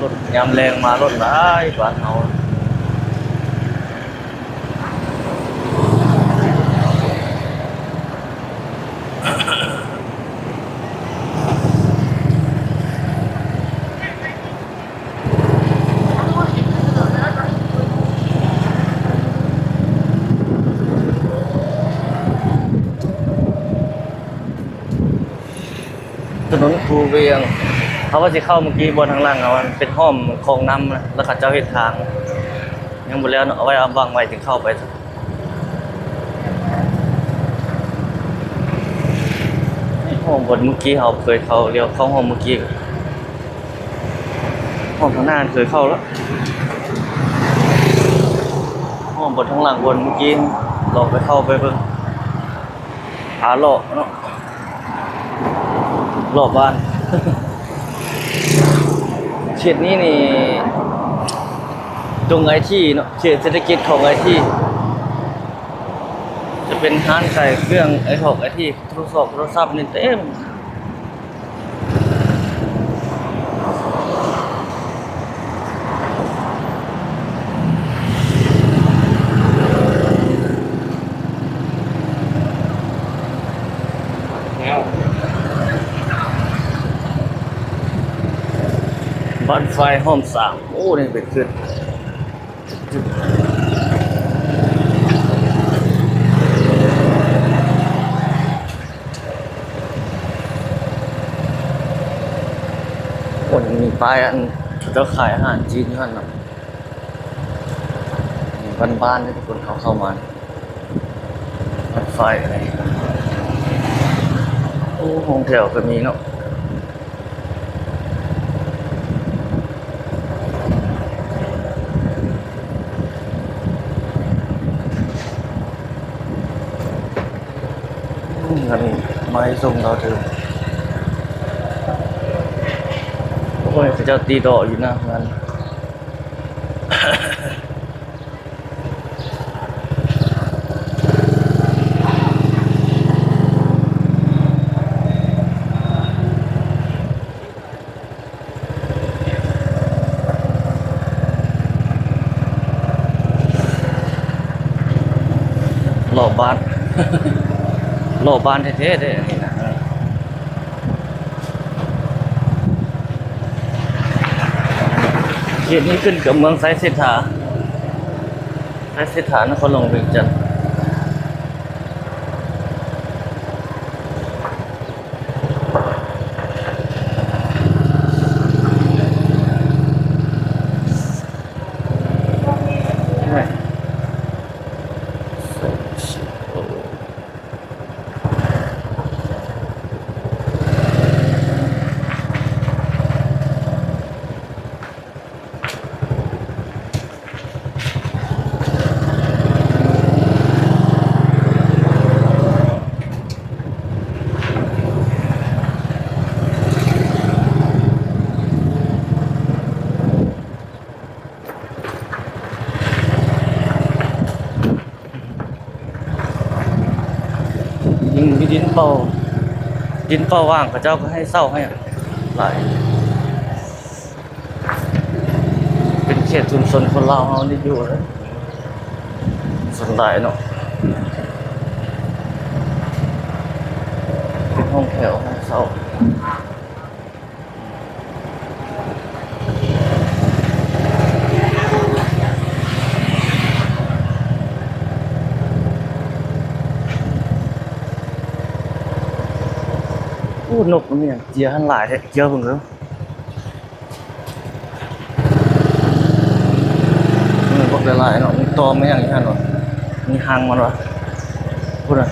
ລົດຍາມແລງມາລົດຫຼາຍບ້ານເຮົາ. ຖະໜົນພູວຽງ ເຮົາວ່າຊິເຂົ້າເມື່ອກີ້ ບ່ອນທາງຫຼັງເຮົາມັນເປັນຫ້ອມຄອງນ້ຳນະ ແລ້ວເຂົາເຈົ້າເຮັດທາງ ຍັງບໍ່ແລ້ວເນາະ ເອົາໄວ້ ເອົາບັງໄວ້ຈຶ່ງເຂົ້າໄປ. ຫ້ອງບ່ອນເມື່ອກີ້ເຮົາເຄີຍເຂົ້າ ລ້ຽວເຂົ້າຫ້ອງເມື່ອກີ້ ຫ້ອງທາງໜ້າເຄີຍເຂົ້າແລ້ວ ຫ້ອງບ່ອນທາງຫຼັງບ່ອນເມື່ອກີ້ ລອງໄປເຂົ້າໄປເບິ່ງ ພາເລາະເນາະ ລອບບ້ານ ເຂດນີ້ນີ້ ດົງໄອທີເນາະ ເຂດເສດຖະກິດຂອງໄອທີ ຈະເປັນຮ້ານຂາຍເຄື່ອງໄອທອກໄອທີ ໂທລະສັບ ໂທລະສັບນີ້ເຕັມ. ບ້ານຝ້າຍຫ້ອມສາມ ໂອ້ ນີ້ເປັນຂຶ້ນ ໂອ້ ຍັງມີປ້າຍອັນເຂົາເຈົ້າຂາຍອາຫານຈີນຢູ່ຫັ້ນນະ ບ້ານໆ ເດ້ທຸກຄົນ ເຮົາເຂົ້າມາ ລົດໄຟ ໂອ້ ຫ້ອງແຖວກໍມີເນາະ. ອືມ ອັນນີ້ມາໃຫ້ສົ່ງລາວເທີ ໂອ້ຍ ເຂົາເຈົ້າຕີດອກຢູ່ໜ້າເຮືອນ. ລໍບ້ານ ລໍບ້ານແທ້ໆເດ້ ອັນນີ້ນະ. ເຂດນີ້ຂຶ້ນກັບເມືອງໄຊເສດຖາ ໄຊເສດຖາ ນະຄອນຫຼວງວຽງຈັນ. ຍິງມີດິນເປົ່າ ດິນເປົ່າວ່າງ ເຂົາເຈົ້າກໍໃຫ້ເຊົ່າໃຫ້ຫຼາຍ. ເປັນເຂດຊຸມຊົນຄົນລາວເຮົານີ້ຢູ່ເດ້ ສ່ວນຫຼາຍເນາະ ເປັນຫ້ອງແຖວຫ້ອງເຊົ່າ. ໂອ້ ນົກມັນຫຍັງເຈຍຫັ້ນຫຼາຍແທ້ ເຈຍເບິ່ງເດີ້ ມັນບັກຫຼາຍໆເນາະ ມັນຕອມມັນຫຍັງຢູ່ຫັ້ນວະ ມີຮັງມັນວະ ພຸ້ນນະ.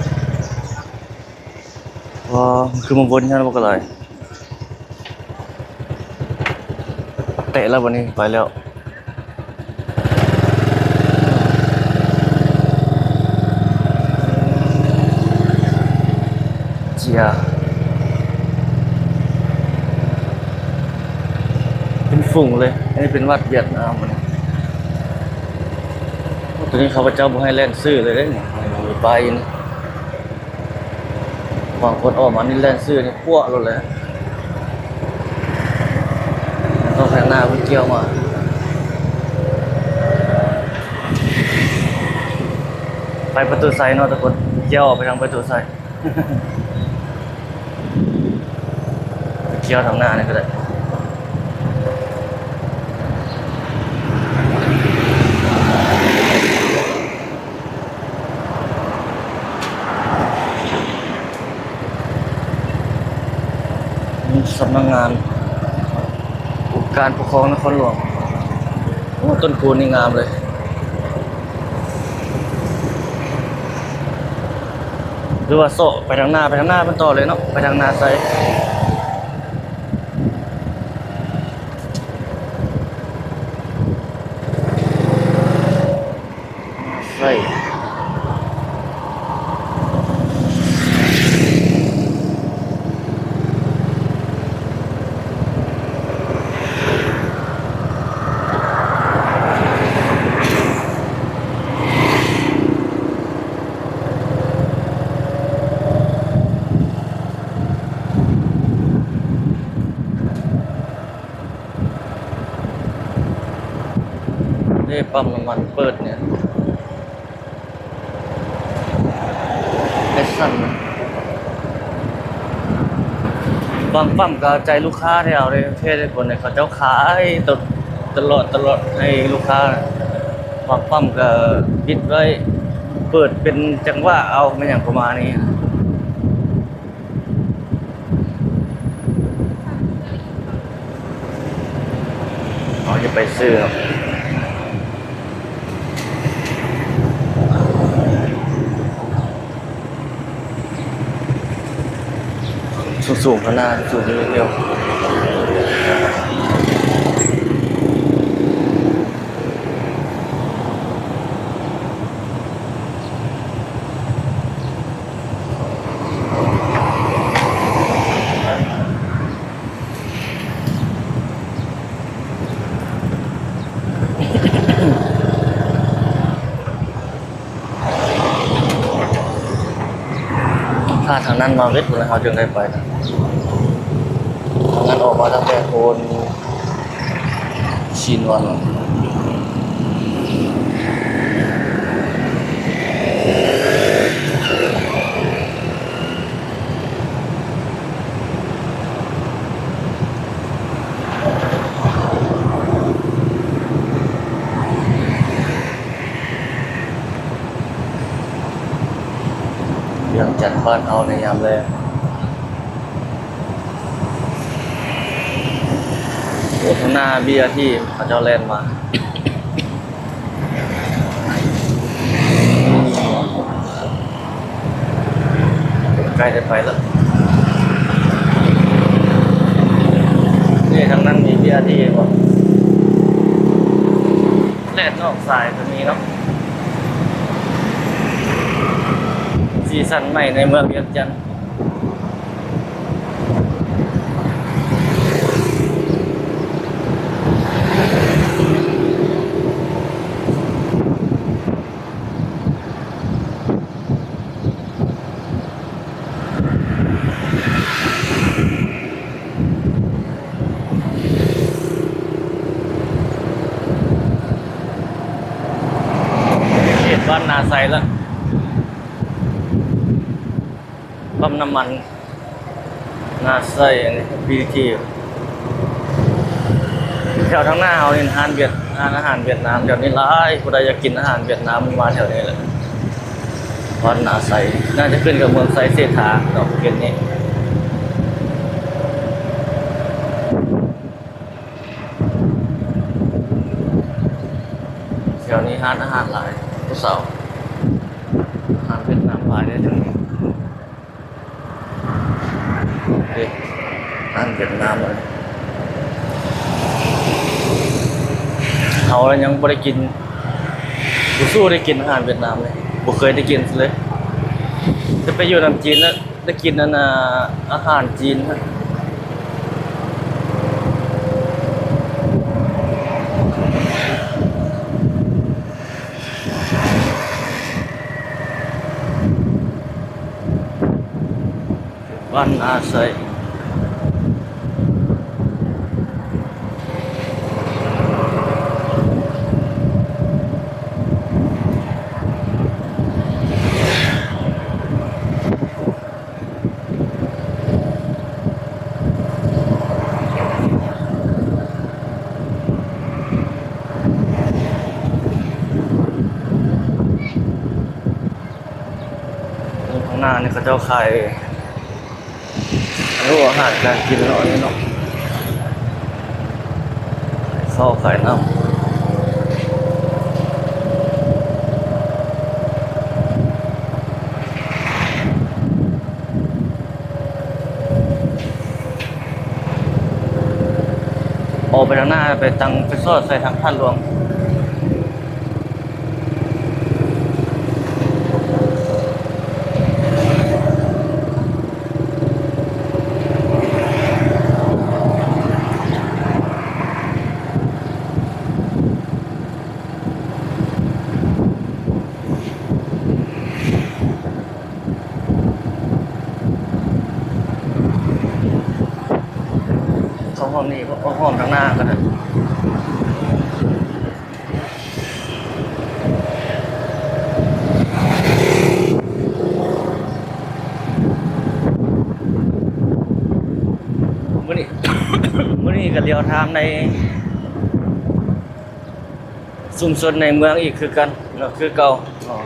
ອໍ ມັນຄືມາວົນຢູ່ຫັ້ນບັກຫຼາຍ ແຕະແລ້ວບັດນີ້ໄປແລ້ວ ເຈຍ ເປັນຝູງເລີຍ ອັນນີ້ເປັນວັດຫວຽດນາມ ອັນນີ້ ໂອ້ ໂຕນີ້ຂ້າພະເຈົ້າບໍ່ໃຫ້ແລ່ນຊື່ເລີຍເດ້ນີ້ ມີປ້າຍຢູ່ນີ້. ບາງຄົນອອກມານີ້ແລ່ນຊື່ນີ້ປົວະໂລດແຫຼະ ຕ້ອງແພງໜ້າເພິ່ນກ່ຽວມາ ໄປປະຕູໄຊເນາະທຸກຄົນ ກ່ຽວອອກໄປທາງປະຕູໄຊ ກ່ຽວທາງໜ້ານີ້ກໍໄດ້. ສຳນັກງານອົງການປົກຄອງນະຄອນຫຼວງ. ໂອ້ ຕົ້ນຄູນນີ້ງາມເລີຍ. ຫຼືວ່າເຊາະໄປທາງໜ້າ, ໄປທາງໜ້າເພິ່ນຕໍ່ເລີຍເນາະ, ໄປທາງນາໄຊ. ເດ້ ປ້ຳນ້ຳມັນເປີດແນ່ ແອັດຊັນ. ບາງປ້ຳກໍເອົາໃຈລູກຄ້າແທ້ເດ້ ເພດໃຫ້ຄົນໃຫ້ເຂົາເຈົ້າຂາຍຕະ ຕະຫຼອດ ຕະຫຼອດໃຫ້ລູກຄ້າ. ບາງປ້ຳກໍປິດໄວ້ ເປີດເປັນຈັງຫວະເອົາ ແມ່ນຫຍັງປະມານນີ້. ເຮົາຈະໄປຊື້ເນາະ ສູງໆ ຂ້າງໜ້າສູງຢູ່ດຽວ. ຖ້າທາງນັ້ນມາເວັດພຸ້ນແລ້ວ ເຮົາຈຶ່ງໄດ້ໄປ. ທາງນັ້ນອອກມາຕັ້ງແຕ່ໂພນ ຊີນວັນ. ວຽງຈັນບ້ານເຮົາໃນຍາມແລງ. ໂອ້ ທາງໜ້າບີອາທີ ເຂົາເຈົ້າແລ່ນມາ. ໃກ້ໄດ້ໄປແລ້ວ. ນີ້ ທາງນັ້ນມີບີອາທີບໍ່? ແລ່ນນອກສາຍກໍມີເນາະ. ສີສັນໃໝ່ໃນເມືອງວຽງຈັນ. ເຂດບ້ານນາໄຊລະ ປ້ຳນ້ຳມັນນາໄຊ ອັນນີ້ ບີທີ ແຖວທາງໜ້າເຮົານີ້ ຮ້ານຫວຽດ ຮ້ານອາຫານຫວຽດນາມແຖວນີ້ຫຼາຍ. ຜູ້ໃດຢາກກິນອາຫານຫວຽດນາມ ມາແຖວນີ້ແຫຼະ. ວັດນາໄຊ ໜ້າຈະຂຶ້ນກັບເມືອງໄຊເສດຖາດອກເຂດນີ້. ແຖວນີ້ຮ້ານອາຫານຫຼາຍ ຜູ້ສາວ ອາຫານຫວຽດນາມຫຼາຍເດ້ແຖວນີ້. ເດ້ ອາຫານຫວຽດນາມ ເຮົາຍັງບໍ່ໄດ້ກິນ ບໍ່ສູ້ໄດ້ກິນອາຫານຫວຽດນາມເລີຍ ບໍ່ເຄີຍໄດ້ກິນເລີຍ. ແຕ່ໄປຢູ່ນຳຈີນແລ້ວໄດ້ກິນອັນນ່າ ອາຫານຈີນ. ບ້ານນາໄຊ. ຂ້າງໜ້ານີ້ເຂົາເຈົ້າຂາຍ ໂອ້ ອາຫານການກິນເນາະ ອັນນີ້ເນາະ ຂາຍເຂົ້າຂາຍນ້ຳ. ອອກໄປທາງໜ້າ ໄປທາງ ໄປສອດໃສ່ທາງທາດຫຼວງ. ເຂົ້າຫ້ອງນີ້ ເຂົ້າຫ້ອງທາງໜ້າກໍໄດ້. ມື້ນີ້ ມື້ນີ້ກໍຫຼຽວທາງໃນຊຸມຊົນໃນເມືອງອີກຄືກັນເນາະ ຄືເກົ່າເນາະ.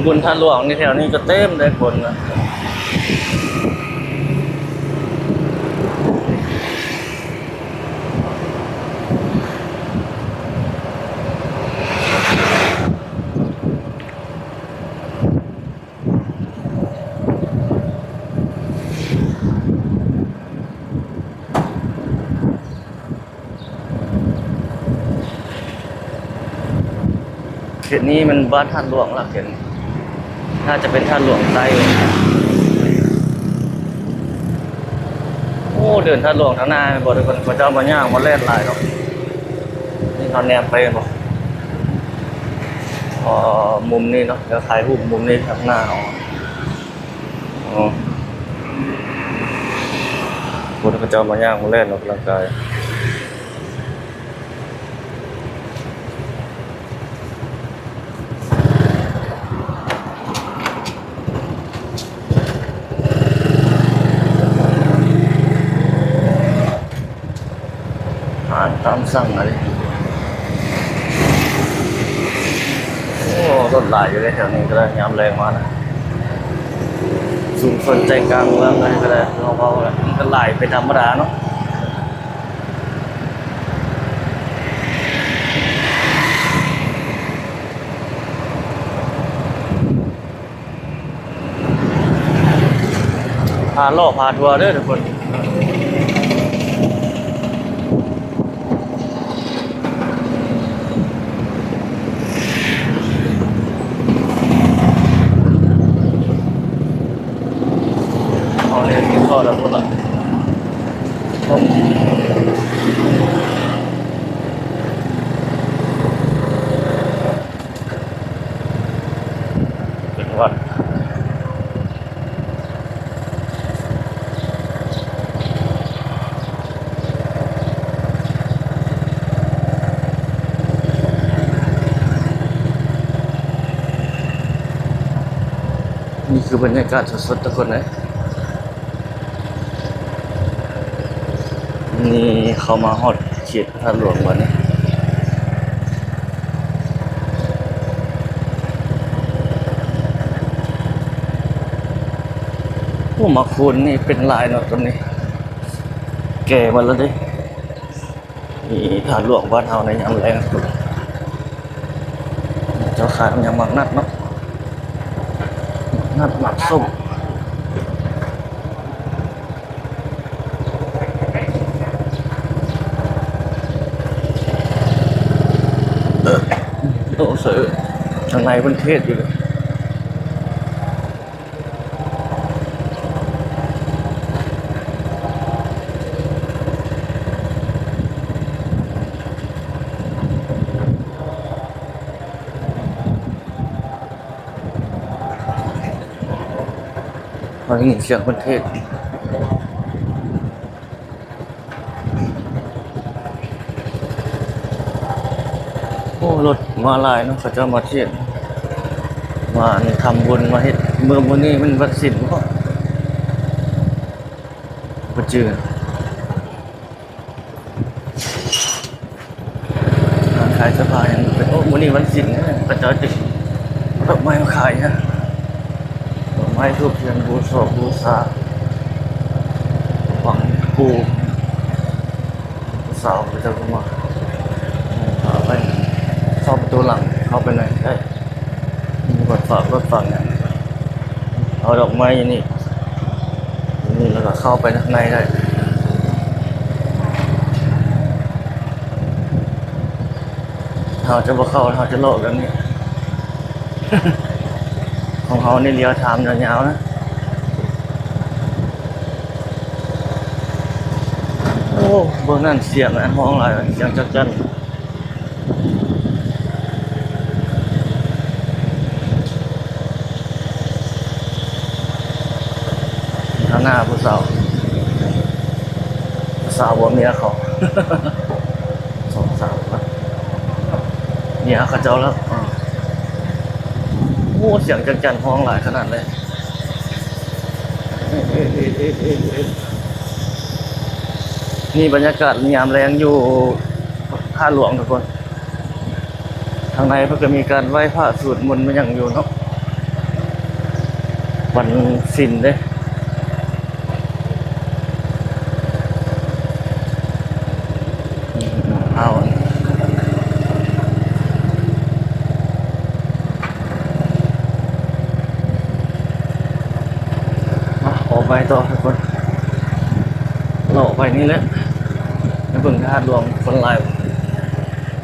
ບຸນທາດຫຼວງນີ້ ແຖວນີ້ກໍເຕັມເດ້ຄົນນະ. ເຂດນີ້ແມ່ນບ້ານທາດຫຼວງລະ ເຂດນີ້ໜ້າຈະເປັນທາດຫຼວງໃຕ້. ໂອ້ ເດີ່ນທາດຫຼວງທາງໜ້າແມ່ນບໍ່ ທຸກຄົນ ເຂົາເຈົ້າມາຍ່າງມາແລ່ນຫຼາຍເນາະ. ນີ້ເຮົາແນມໄປເຫັນບໍ່ ອໍ ມຸມນີ້ເນາະ ແລ້ວຖ່າຍຮູບມຸມນີ້ທາງໜ້າເຮົາ. ອໍ ຄົນເຂົາເຈົ້າມາຍ່າງມາແລ່ນອອກກຳລັງກາຍ. ຕາມສັ່ງອະໄລ. ໂອ້ ລົດຫຼາຍຢູ່ເດ້ແຖວນີ້ກໍໄດ້ ຍາມແລງມານະ. ຊຸມຊົນໃຈກາງເມືອງກໍໄດ້ ເຮົາເວົ້າແລ້ວ ມັນກໍຫຼາຍເປັນທຳມະດາເນາະ. ພາເລາະພາທົວເດີທຸກຄົນ. ເອົາເລີຍ ກິນເຂົ້າແລ້ວພຸ້ນລະ. ເປັນຫວັດ. ນີ້ຄືບັນຍາກາດສົດໆ ທຸກຄົນເອີຍ. ນີ້ເຂົ້າມາຮອດເຂດພະທາດຫຼວງບາດນີ້. ໂອ້ ໝາກໂຄນນີ້ເປັນຫຼາຍເນາະ ຕົ້ນນີ້ແກ່ໝົດແລ້ວເດ້. ນີ້ທາດຫຼວງບ້ານເຮົາໃນຍາມແລງ ເຈົ້າຂາຍຫຍັງ ໝາກນັດເນາະ ໝາກນັດ ໝາກສົ້ມ. ໂອ້ ເສີ ທາງໃນເພິ່ນເທດຢູ່ເດ້. ເຮົາໄດ້ຍິນສຽງເພິ່ນເທດ. ໂອ້ ລົດມາຫຼາຍເນາະ ເຂົາເຈົ້າມາທຽບ ມາອັນທຳບຸນ ມາເຮັດ ມື້ ມື້ນີ້ມັນວັນສິນເນາະ ບໍ່ຈື່. ຮ້ານຂາຍເສື້ອຜ້າຫຍັງ ໂອ້ ມື້ນີ້ວັນສິນ ເຂົາເຈົ້າຈຶ່ງເອົາດອກໄມ້ມາຂາຍນະ ດອກໄມ້ ທູບທຽນ ບູຊາ ບູຊາ ຫວັງປູ່ ຜູ້ສາວເຂົາເຈົ້າກໍມາ ເຂົ້າໄປຊອກປະຕູຫຼັງ ເຂົ້າໄປໃນໄດ້. ມີບັດຝາກລົດຝາກຫຍັງ ເອົາດອກໄມ້ຢູ່ນີ້ ນີ້ ແລ້ວກໍເຂົ້າໄປທາງໃນໄດ້. ເຮົາຈະບໍ່ເຂົ້າ ເຮົາຈະເລາະແບບນີ້ ຂອງເຮົານີ້ລຽວທາມຍາວໆ ນະ. ໂອ້ ເບິ່ງນັ້ນ ສຽງອັນຮ້ອງຫຼາຍ ສຽງຈັກຈັ່ນ. ທາງໜ້າຜູ້ສາວ ຜູ້ສາວບໍ່ ເມຍເຂົາ ສອງສາວນະ ເມຍເຂົາເຈົ້າແລ້ວ. ໂອ້ ສຽງຈັກຈັ່ນຮ້ອງຫຼາຍຂະໜາດເລີຍ. ນີ້ບັນຍາກາດຍາມແລງຢູ່ທາດຫຼວງທຸກຄົນ. ທາງໃນເພິ່ນກໍມີການໄຫວ້ພະສວດມົນມາຫຍັງຢູ່ເນາະ ວັນສິນເດ້. ເອົາ ມາ ອອກໄປຕໍ່ທຸກຄົນ ເລາະໄປນີ້ແຫຼະ ໄປເບິ່ງທາດຫຼວງ ຄົນຫຼາຍ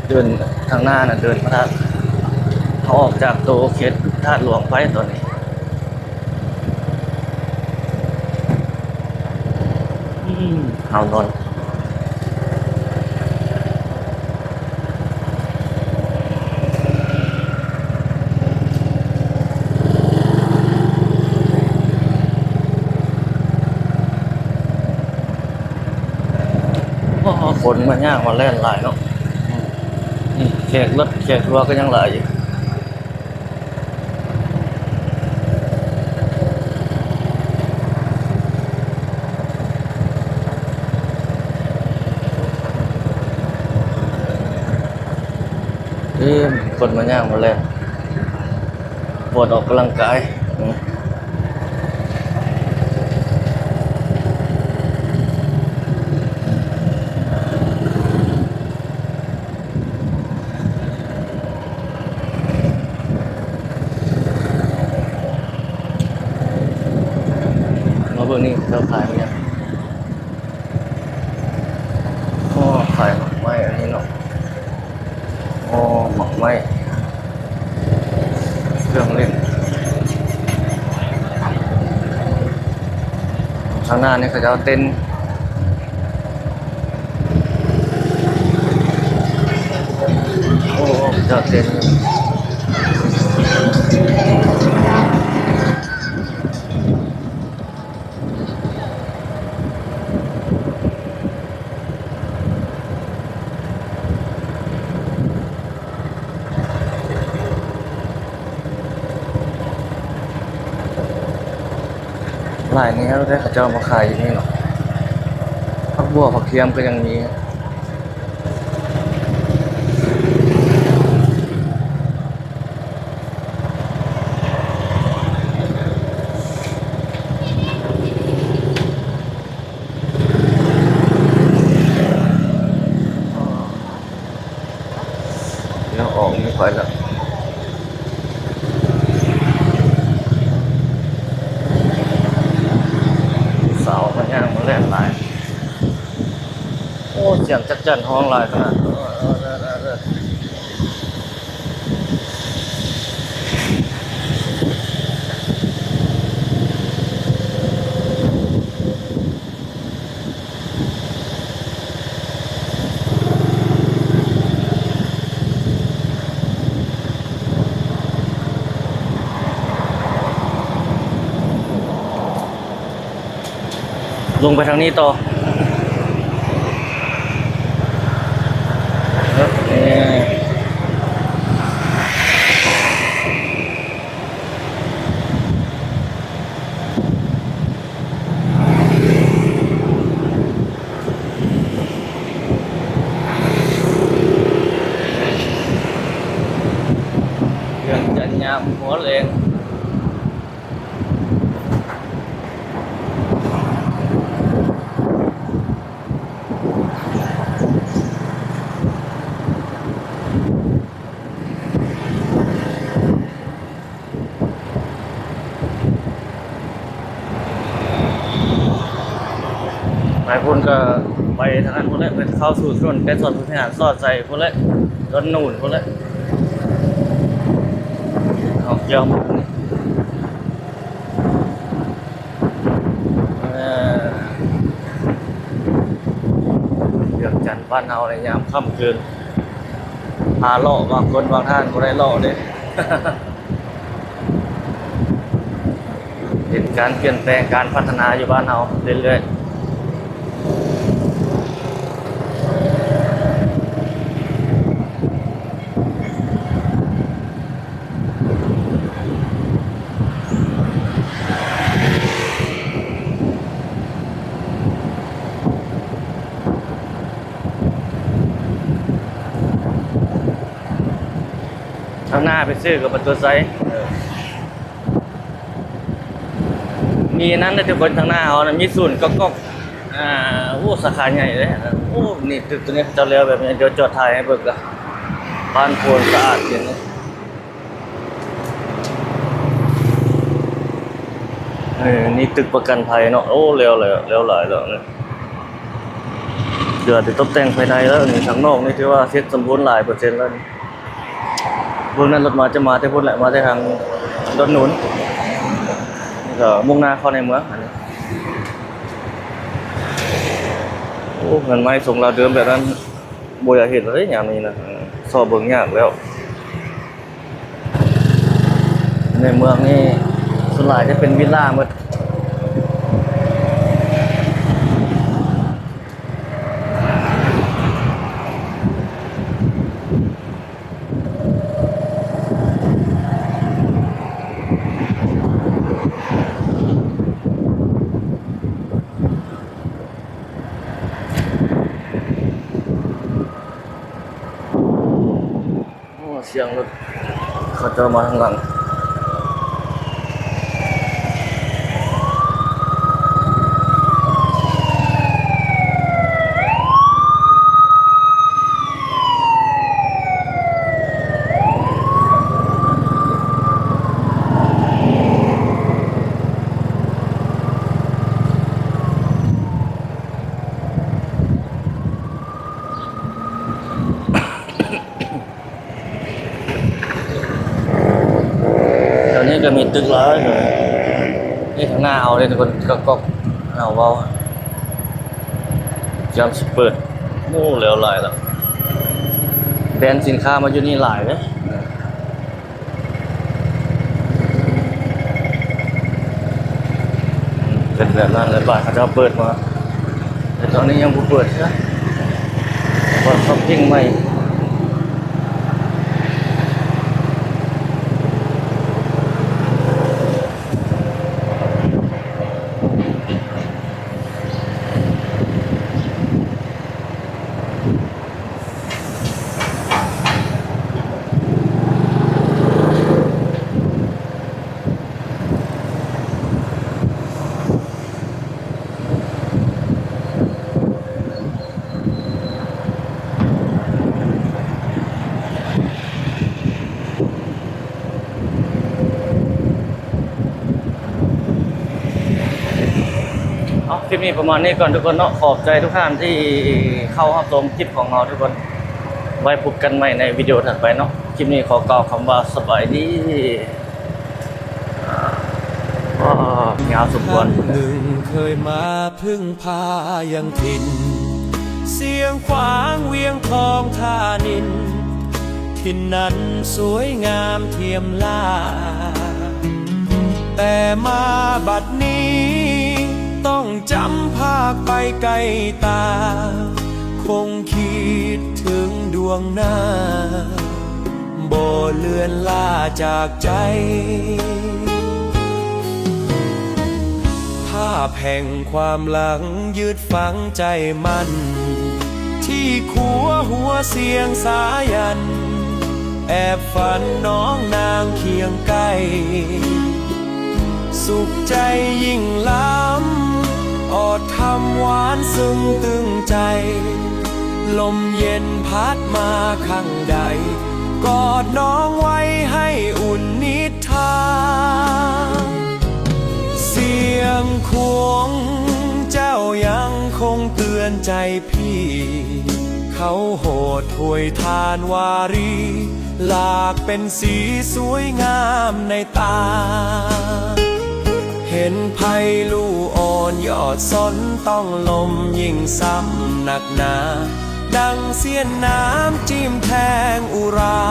ເດີນທາງໜ້ານະ ເດີນພະທາດ ເຮົາອອກຈາກໂຕເຂດທາດຫຼວງໄປຕອນນີ້. ອືມ ຫາວນອນ. ໂອ້ ຄົນມາຍ່າງມາແລ່ນຫຼາຍເນາະ. ນີ້ແຂກລົດແຂກທົວກໍຍັງຫຼາຍຢູ່. ໂ ຄົນມາຍ່າງມາແລ່ນ ປວດອອກກຳລັງກາຍ. ມາເບິ່ງນີ້ ເຂົາຂາຍຫຍັງ? ໂອ້ ຂາຍໝາກໄມ້ອັນນີ້ເນາະ. ໂອ້ ໝາກໄມ້ ເຄື່ອງຫຼິ້ນ. ທາງໜ້ານີ້ເຂົາເຈົ້າເຕັ້ນ. ໂອ້ ເຈົ້າເຕັ້ນ. ຫຼາຍແນວເດ້ ເຂົາເຈົ້າມາຂາຍຢູ່ນີ້ເນາະ. ຜັກບົ່ວ ຜັກຄຽມກໍຍັງມີ. ດຽວອອກນີ້ໄປແລ້ວ ຜູ້ສາວມາຍ່າງມາແລ່ນຫຼາຍ. ໂອ້ ສຽງຈັກຈັ່ນຮ້ອງຫຼາຍຂະໜາດ. ລົງໄປທາງນີ້ຕໍ່. ວຽງຈັນຍາມຫົວແລງ. ໄປພຸ້ນກໍໄປທາງນັ້ນພຸ້ນແຫຼະ ໄປເຂົ້າສູ່ຖະໜົນໄກສອນ ພຸດທະຍານ ສອດໃສ່ພຸ້ນແຫຼະ ດອນນູນພຸ້ນແຫຼະ. ເອົາ ເຈົ້າ ເອີ ວຽງຈັນບ້ານເຮົາໃນຍາມຄ່ຳຄືນ ພາເລາະບາງຄົນບາງທ່ານບໍ່ໄດ້ເລາະເດ້. ເຫັນການປ່ຽນແປງ ການພັດທະນາຢູ່ບ້ານເຮົາເລື້ອຍໆ. ທາງໜ້າໄປຊື້ກັບປະຕູໄຊ ເອີ ມີອັນນັ້ນນະທຸກຄົນ ທາງໜ້າເຮົານະ ມີສູນກອກໆ ອ່າ ໂອ້ ສາຂາໃຫຍ່ເດ້. ໂອ້ ນີ້ຕຶກໂຕນີ້ເຂົາເຈົ້າແລ້ວແບບນີ້ ດຽວຈອດຖ່າຍໃຫ້ເບິ່ງກະ ບ້ານໂພນສະອາດຂຶ້ນ. ເອີ ນີ້ຕຶກປະກັນໄພເນາະ. ໂອ້ ແລ້ວ ແລ້ວ ແລ້ວຫຼາຍແລ້ວນີ້ ເຫຼືອແຕ່ຕົບແຕ່ງພາຍໃນແລ້ວນີ້. ທາງນອກນີ້ຖືວ່າເສັດສົມບູນຫຼາຍເປີເຊັນແລ້ວນີ້. ເບິ່ງນັ້ນລົດມາ ຈະມາແຕ່ພຸ້ນແຫຼະ ມາແຕ່ທາງດອນນູນ ນີ້ກະມຸ່ງໜ້າເຂົ້າໃນເມືອງ. ອັນນີ້ ໂອ້ ເຮືອນໄມ້ຊົງລາວເດີມແບບນັ້ນ ບໍ່ຢາກເຫັນເລີຍຍາມນີ້ນະ ຊອກເບິ່ງຍາກແລ້ວ. ໃນເມືອງນີ້ສ່ວນຫຼາຍຈະເປັນວິລລາໝົດ. ໂອ້ ສຽງລົດ ເຂົ້າມາທາງຫຼັງ. ແຖວນີ້ກໍມີຕຶກຫຼາຍເລີຍ. ນີ້ທາງໜ້າເຮົາເດ້ທຸກຄົນ ກະກອກເຮົາເວົ້າ ຍາມຊິເປີດ. ໂອ້ ແລ້ວຫຼາຍລະ ແບຣນສິນຄ້າມາຢູ່ນີ້ຫຼາຍເດ້. ເປັນແບບນັ້ນແຫຼະ ບ້ານເຂົາເຈົ້າເປີດມາ ແຕ່ຕອນນີ້ຍັງບໍ່ເປີດຊະ ບ່ອນຊັອບປິງໃໝ່. ເອົາ ຄລິບນີ້ປະມານນີ້ກ່ອນທຸກຄົນເນາະ. ຂອບໃຈທຸກທ່ານທີ່ເຂົ້າຮັບຊົມຄລິບຂອງເຮົາທຸກຄົນ. ໄວ້ພົບກັນໃໝ່ໃນວິດີໂອຖັດໄປເນາະ. ຄລິບນີ້ຂໍກ່າວຄຳວ່າສະບາຍດີ. ອາ ຍາວສົມຄວນ. ຄັ້ງໜຶ່ງເຄີຍມາ ເພິ່ງພາຍັງຖິ່ນ ຊຽງຂວາງ ວຽງທອງ ທ່ານິນ ຖິ່ນນັ້ນສວຍງາມທຽມລາ ແຕ່ມາບັດນີ້ ຕ້ອງຈຳພາກໄປໄກຕາ ຄົງຄິດເຖິງດວງໜ້າ ບໍ່ເລືອນລາຈາກໃຈ ພາບແຫ່ງຄວາມຫຼັງ ຍຶດຝັງໃຈໝັ້ນ ທີ່ຂົວຫົວຊຽງສາຢັນ ແອບຝັນນ້ອງນາງຄຽງໃກ້ ສຸກໃຈຍິ່ງລ້ຳ ອອດທຳຫວານຊຶ້ງຕຶງໃຈ ລົມເຢັນພັດມາຄັ້ງໃດ ກອດນ້ອງໄວ້ໃຫ້ອຸ່ນນິດທາ ຊຽງຂວາງ ເຈົ້າຍັງຄົງເຕືອນໃຈ ພີ່ ເຂົາໂຫດຫ້ວຍທ່ານວາຣີ ຫຼາກເປັນສີສວຍງາມໃນຕາ ເຫັນໄພລູອ່ອນຍອດສົນ ຕ້ອງລົມຍິ່ງຊ້ຳໜັກໜາ ດັ່ງຊຽນນ້ຳຈິ້ມແທງອຸຣາ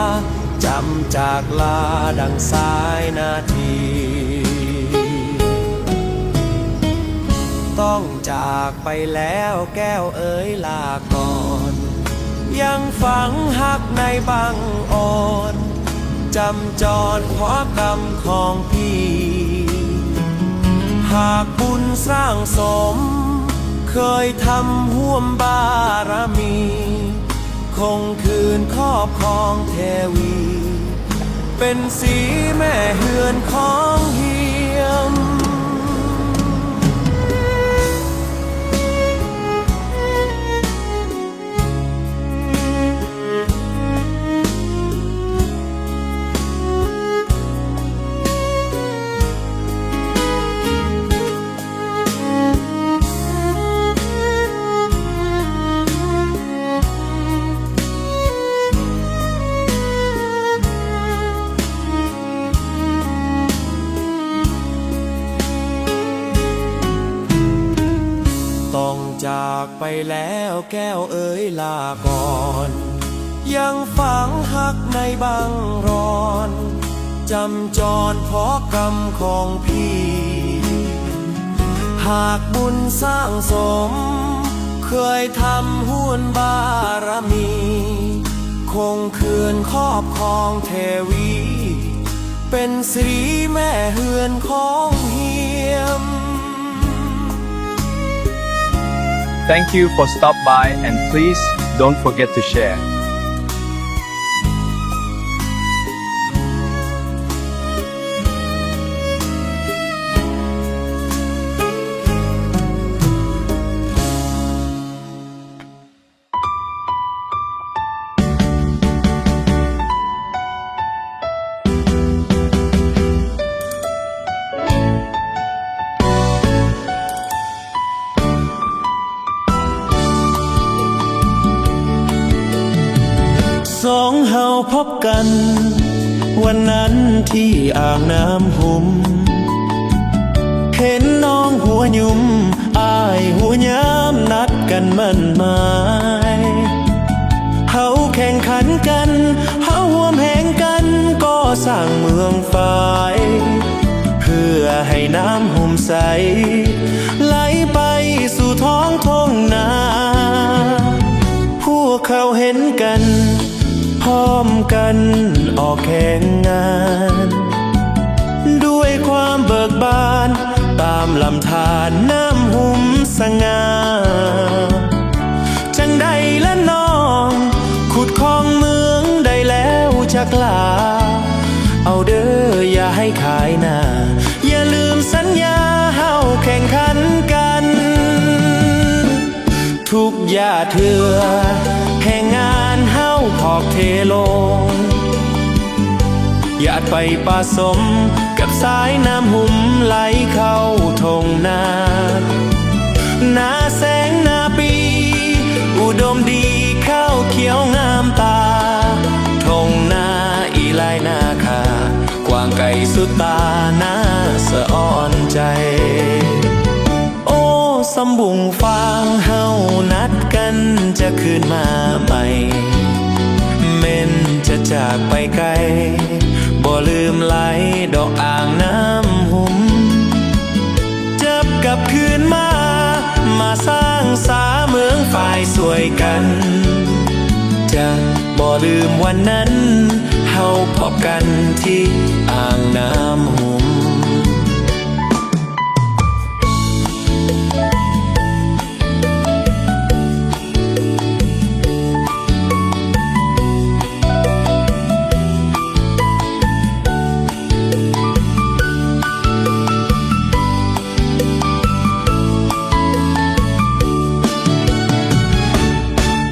ຈຳຈາກລາດັ່ງສາຍນາທີ ຕ້ອງຈາກ ໄປແລ້ວແກ້ວເອີຍ ລາກ່ອນ ຍັງຝັງຮັກໃນບັງອ່ອນ ຈຳຈອນເພາະກຳຂອງພີ່ ຫາກບຸນສ້າງສົມ ເຄີຍທຳຮ່ວມບາລະມີ ຄົງຄືນຄອບຄອງແທວີ ເປັນສີແມ່ເຮືອນຂອງຮຽມ.ຕ້ອງຈາກໄປແລ້ວແກ້ວເອີຍ ລາກ່ອນ ຍັງຝັງຮັກໃນບັງຣອນ ຈຳຈອນເພາະກຳຂອງພີ່ ຫາກບຸນສ້າງສົມ ເຄີຍທຳຮ່ວມບາລະມີ ຄົງຄືນຄອບຄອງແທວີ ເປັນສີແມ່ເຮືອນຂອງຮຽມ. Thank you for stop by and please don't forget to share. ກັນ ວັນນັ້ນທີ່ອ່າງນ້ຳຫຸມ ເຫັນນ້ອງຫົວຫຍຸ່ມ ອ້າຍຫົວຍາມ ນັດກັນໝັ້ນໝາຍ ເຮົາແຂ່ງຂັນກັນ ເຮົາຮ່ວມແຮງກັນ ກໍ່ສ້າງເມືອງຝາຍ ເພື່ອໃຫ້ນ້ຳຫຸມໃສ ໄຫຼໄປສູ່ທ້ອງທົ່ງນາ ພວກເຂົາເຫັນກັນ ພ້ອມກັນອອກແຂ່ງງານ ດ້ວຍຄວາມເບີກບານ ຕາມລຳທານນ້ຳຫຸມສະຫງ່າ ຈັ່ງໃດລະນ້ອງ ຂຸດຄອງເມືອງໄດ້ແລ້ວຈັກຫຼ້າ ເອົາເດີຢ່າໃຫ້ຂາຍໜ້າ ຢ່າລືມສັນຍາເຮົາແຂ່ງຂັນກັນ ທຸກຢ່າເທື່ອ ແຮງງານເຮົາພອກເທລົງ ຢ່າໄປປະສົມກັບສາຍນ້ຳຫຸມໄຫຼເຂົ້າທົ່ງນາ ນາແຊງນາປີ ອຸດົມດີ ຂາວຂຽວງາມຕາ ທົ່ງນາອີ່ຫຼາຍນາຂ້າ ກວ້າງໄກສຸດຕາ ໜ້າສະອອນໃຈ. ໂອ້ ສຳບຸງຟາງເຮົານັດກັນຈະຄືນມາໃໝ່ ແມ່ນຈະຈາກໄປໄກ ບໍ່ລືມໄຫຼດອກອ່າງນ້ຳຫຸມ ຈັບກັບຄືນມາ ມາສ້າງສາເມືອງຝາຍຊ່ວຍກັນ ຈະບໍ່ລືມວັນນັ້ນ ເຮົາພົບກັນທີ່ອ່າງນ້ຳຫຸມ.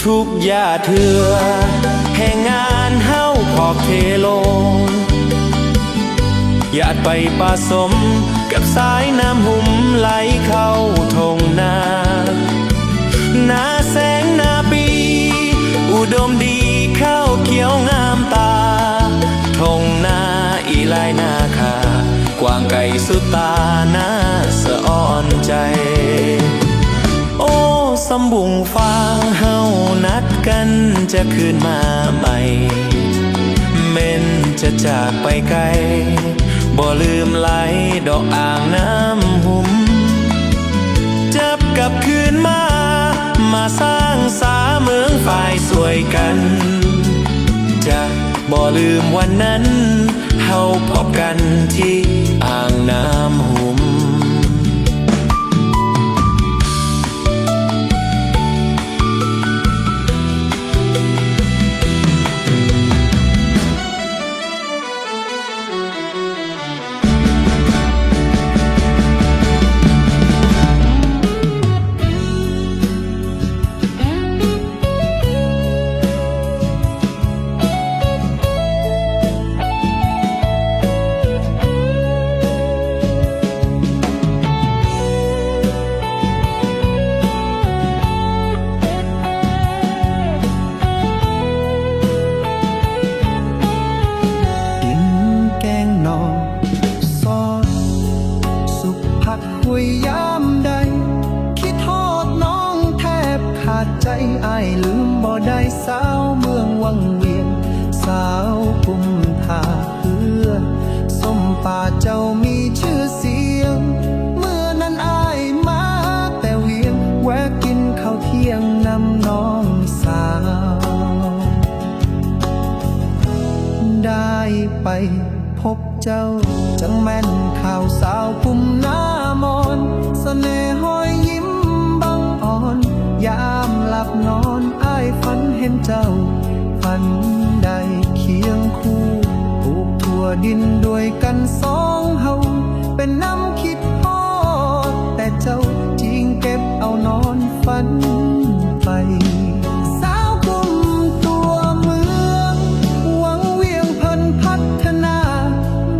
ທຸກຢ່າເທື່ອ ແຮງງານເຮົາພອກເທລົງ ຢ່າໄປປະສົມກັບສາຍນ້ຳຫຸມໄຫຼເຂົ້າທົ່ງນາ ນາແຊງນາປີ ອຸດົມດີ ຂາວຂຽວງາມຕາ ທົ່ງນາອີ່ຫຼາຍນາຂ້າ ກວ້າງໄກສຸດຕາ ໜ້າສະອອນໃຈ. ໂອ້ ສຳບຸງຟາງເຮົານັດກັນຈະຄືນມາໃໝ່ ແມ່ນຈະຈາກໄປໄກ ບໍ່ລືມໄຫຼດອກອ່າງນ້ຳຫຸມ ຈັບກັບຄືນມາ ມາສ້າງສາເມືອງຝາຍຊ່ວຍກັນ ຈະບໍ່ລືມວັນນັ້ນ ເຮົາພົບກັນທີ່ອ່າງນ້ຳຫຸມ. ກິນແກງໜໍ່ ຊອດສຸກຜັກຫຸ່ຍຍາມໃດ ຄິດຮອດນ້ອງແທບຂາດໃຈ ອ້າຍລືມບໍ່ໄດ້ ສາວເມືອງວັງວຽງ ສາວກຸມທາເພື່ອ ສົມປາເຈົ້າມີຊື່ສຽງ ເມື່ອນັ້ນອ້າຍມາແຕ່ວຽງ ແວະກິນເຂົ້າທ່ຽງນຳນ້ອງສາວ ໄດ້ໄປ ພົບເຈົ້າ ຈັ່ງແມ່ນຂ່າວສາວກຸມນາມອນ ສະເໜ່ຫອຍຍິ້ມບັງອ່ອນ ຍາມຫຼັບນອນ ອ້າຍຝັນເຫັນເຈົ້າ ຝັນໄດ້ຄຽງຄູ່ ປູກທົ່ວດິນດ້ວຍກັນສອງເຮົາ ເປັນນຳຄິດຮອດແຕ່ເຈົ້າ ຈິງເກັບເອົານອນຝັນໄປ. ສາວກຸມຕົວເມືອງ ວັງວຽງເພິ່ນພັດທະນາ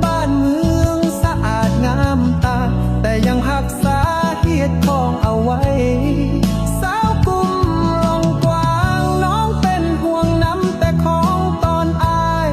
ບ້ານເມືອງສະອາດງາມຕາ ແຕ່ຍັງຮັກສາຮຽດຄອງເອົາໄວ້ ສາວກຸມລອງກວາງ ນ້ອງເປັນຫ່ວງນຳແຕ່ຂອງຕອນອ້າຍ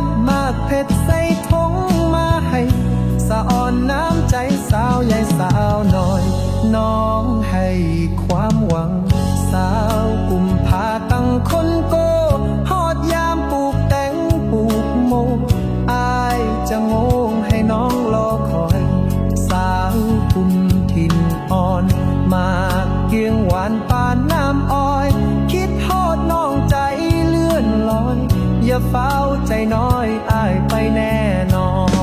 ຢ່າຟ້າວໃຈນ້ອຍ ອ້າຍໄປແນ່ນອນ.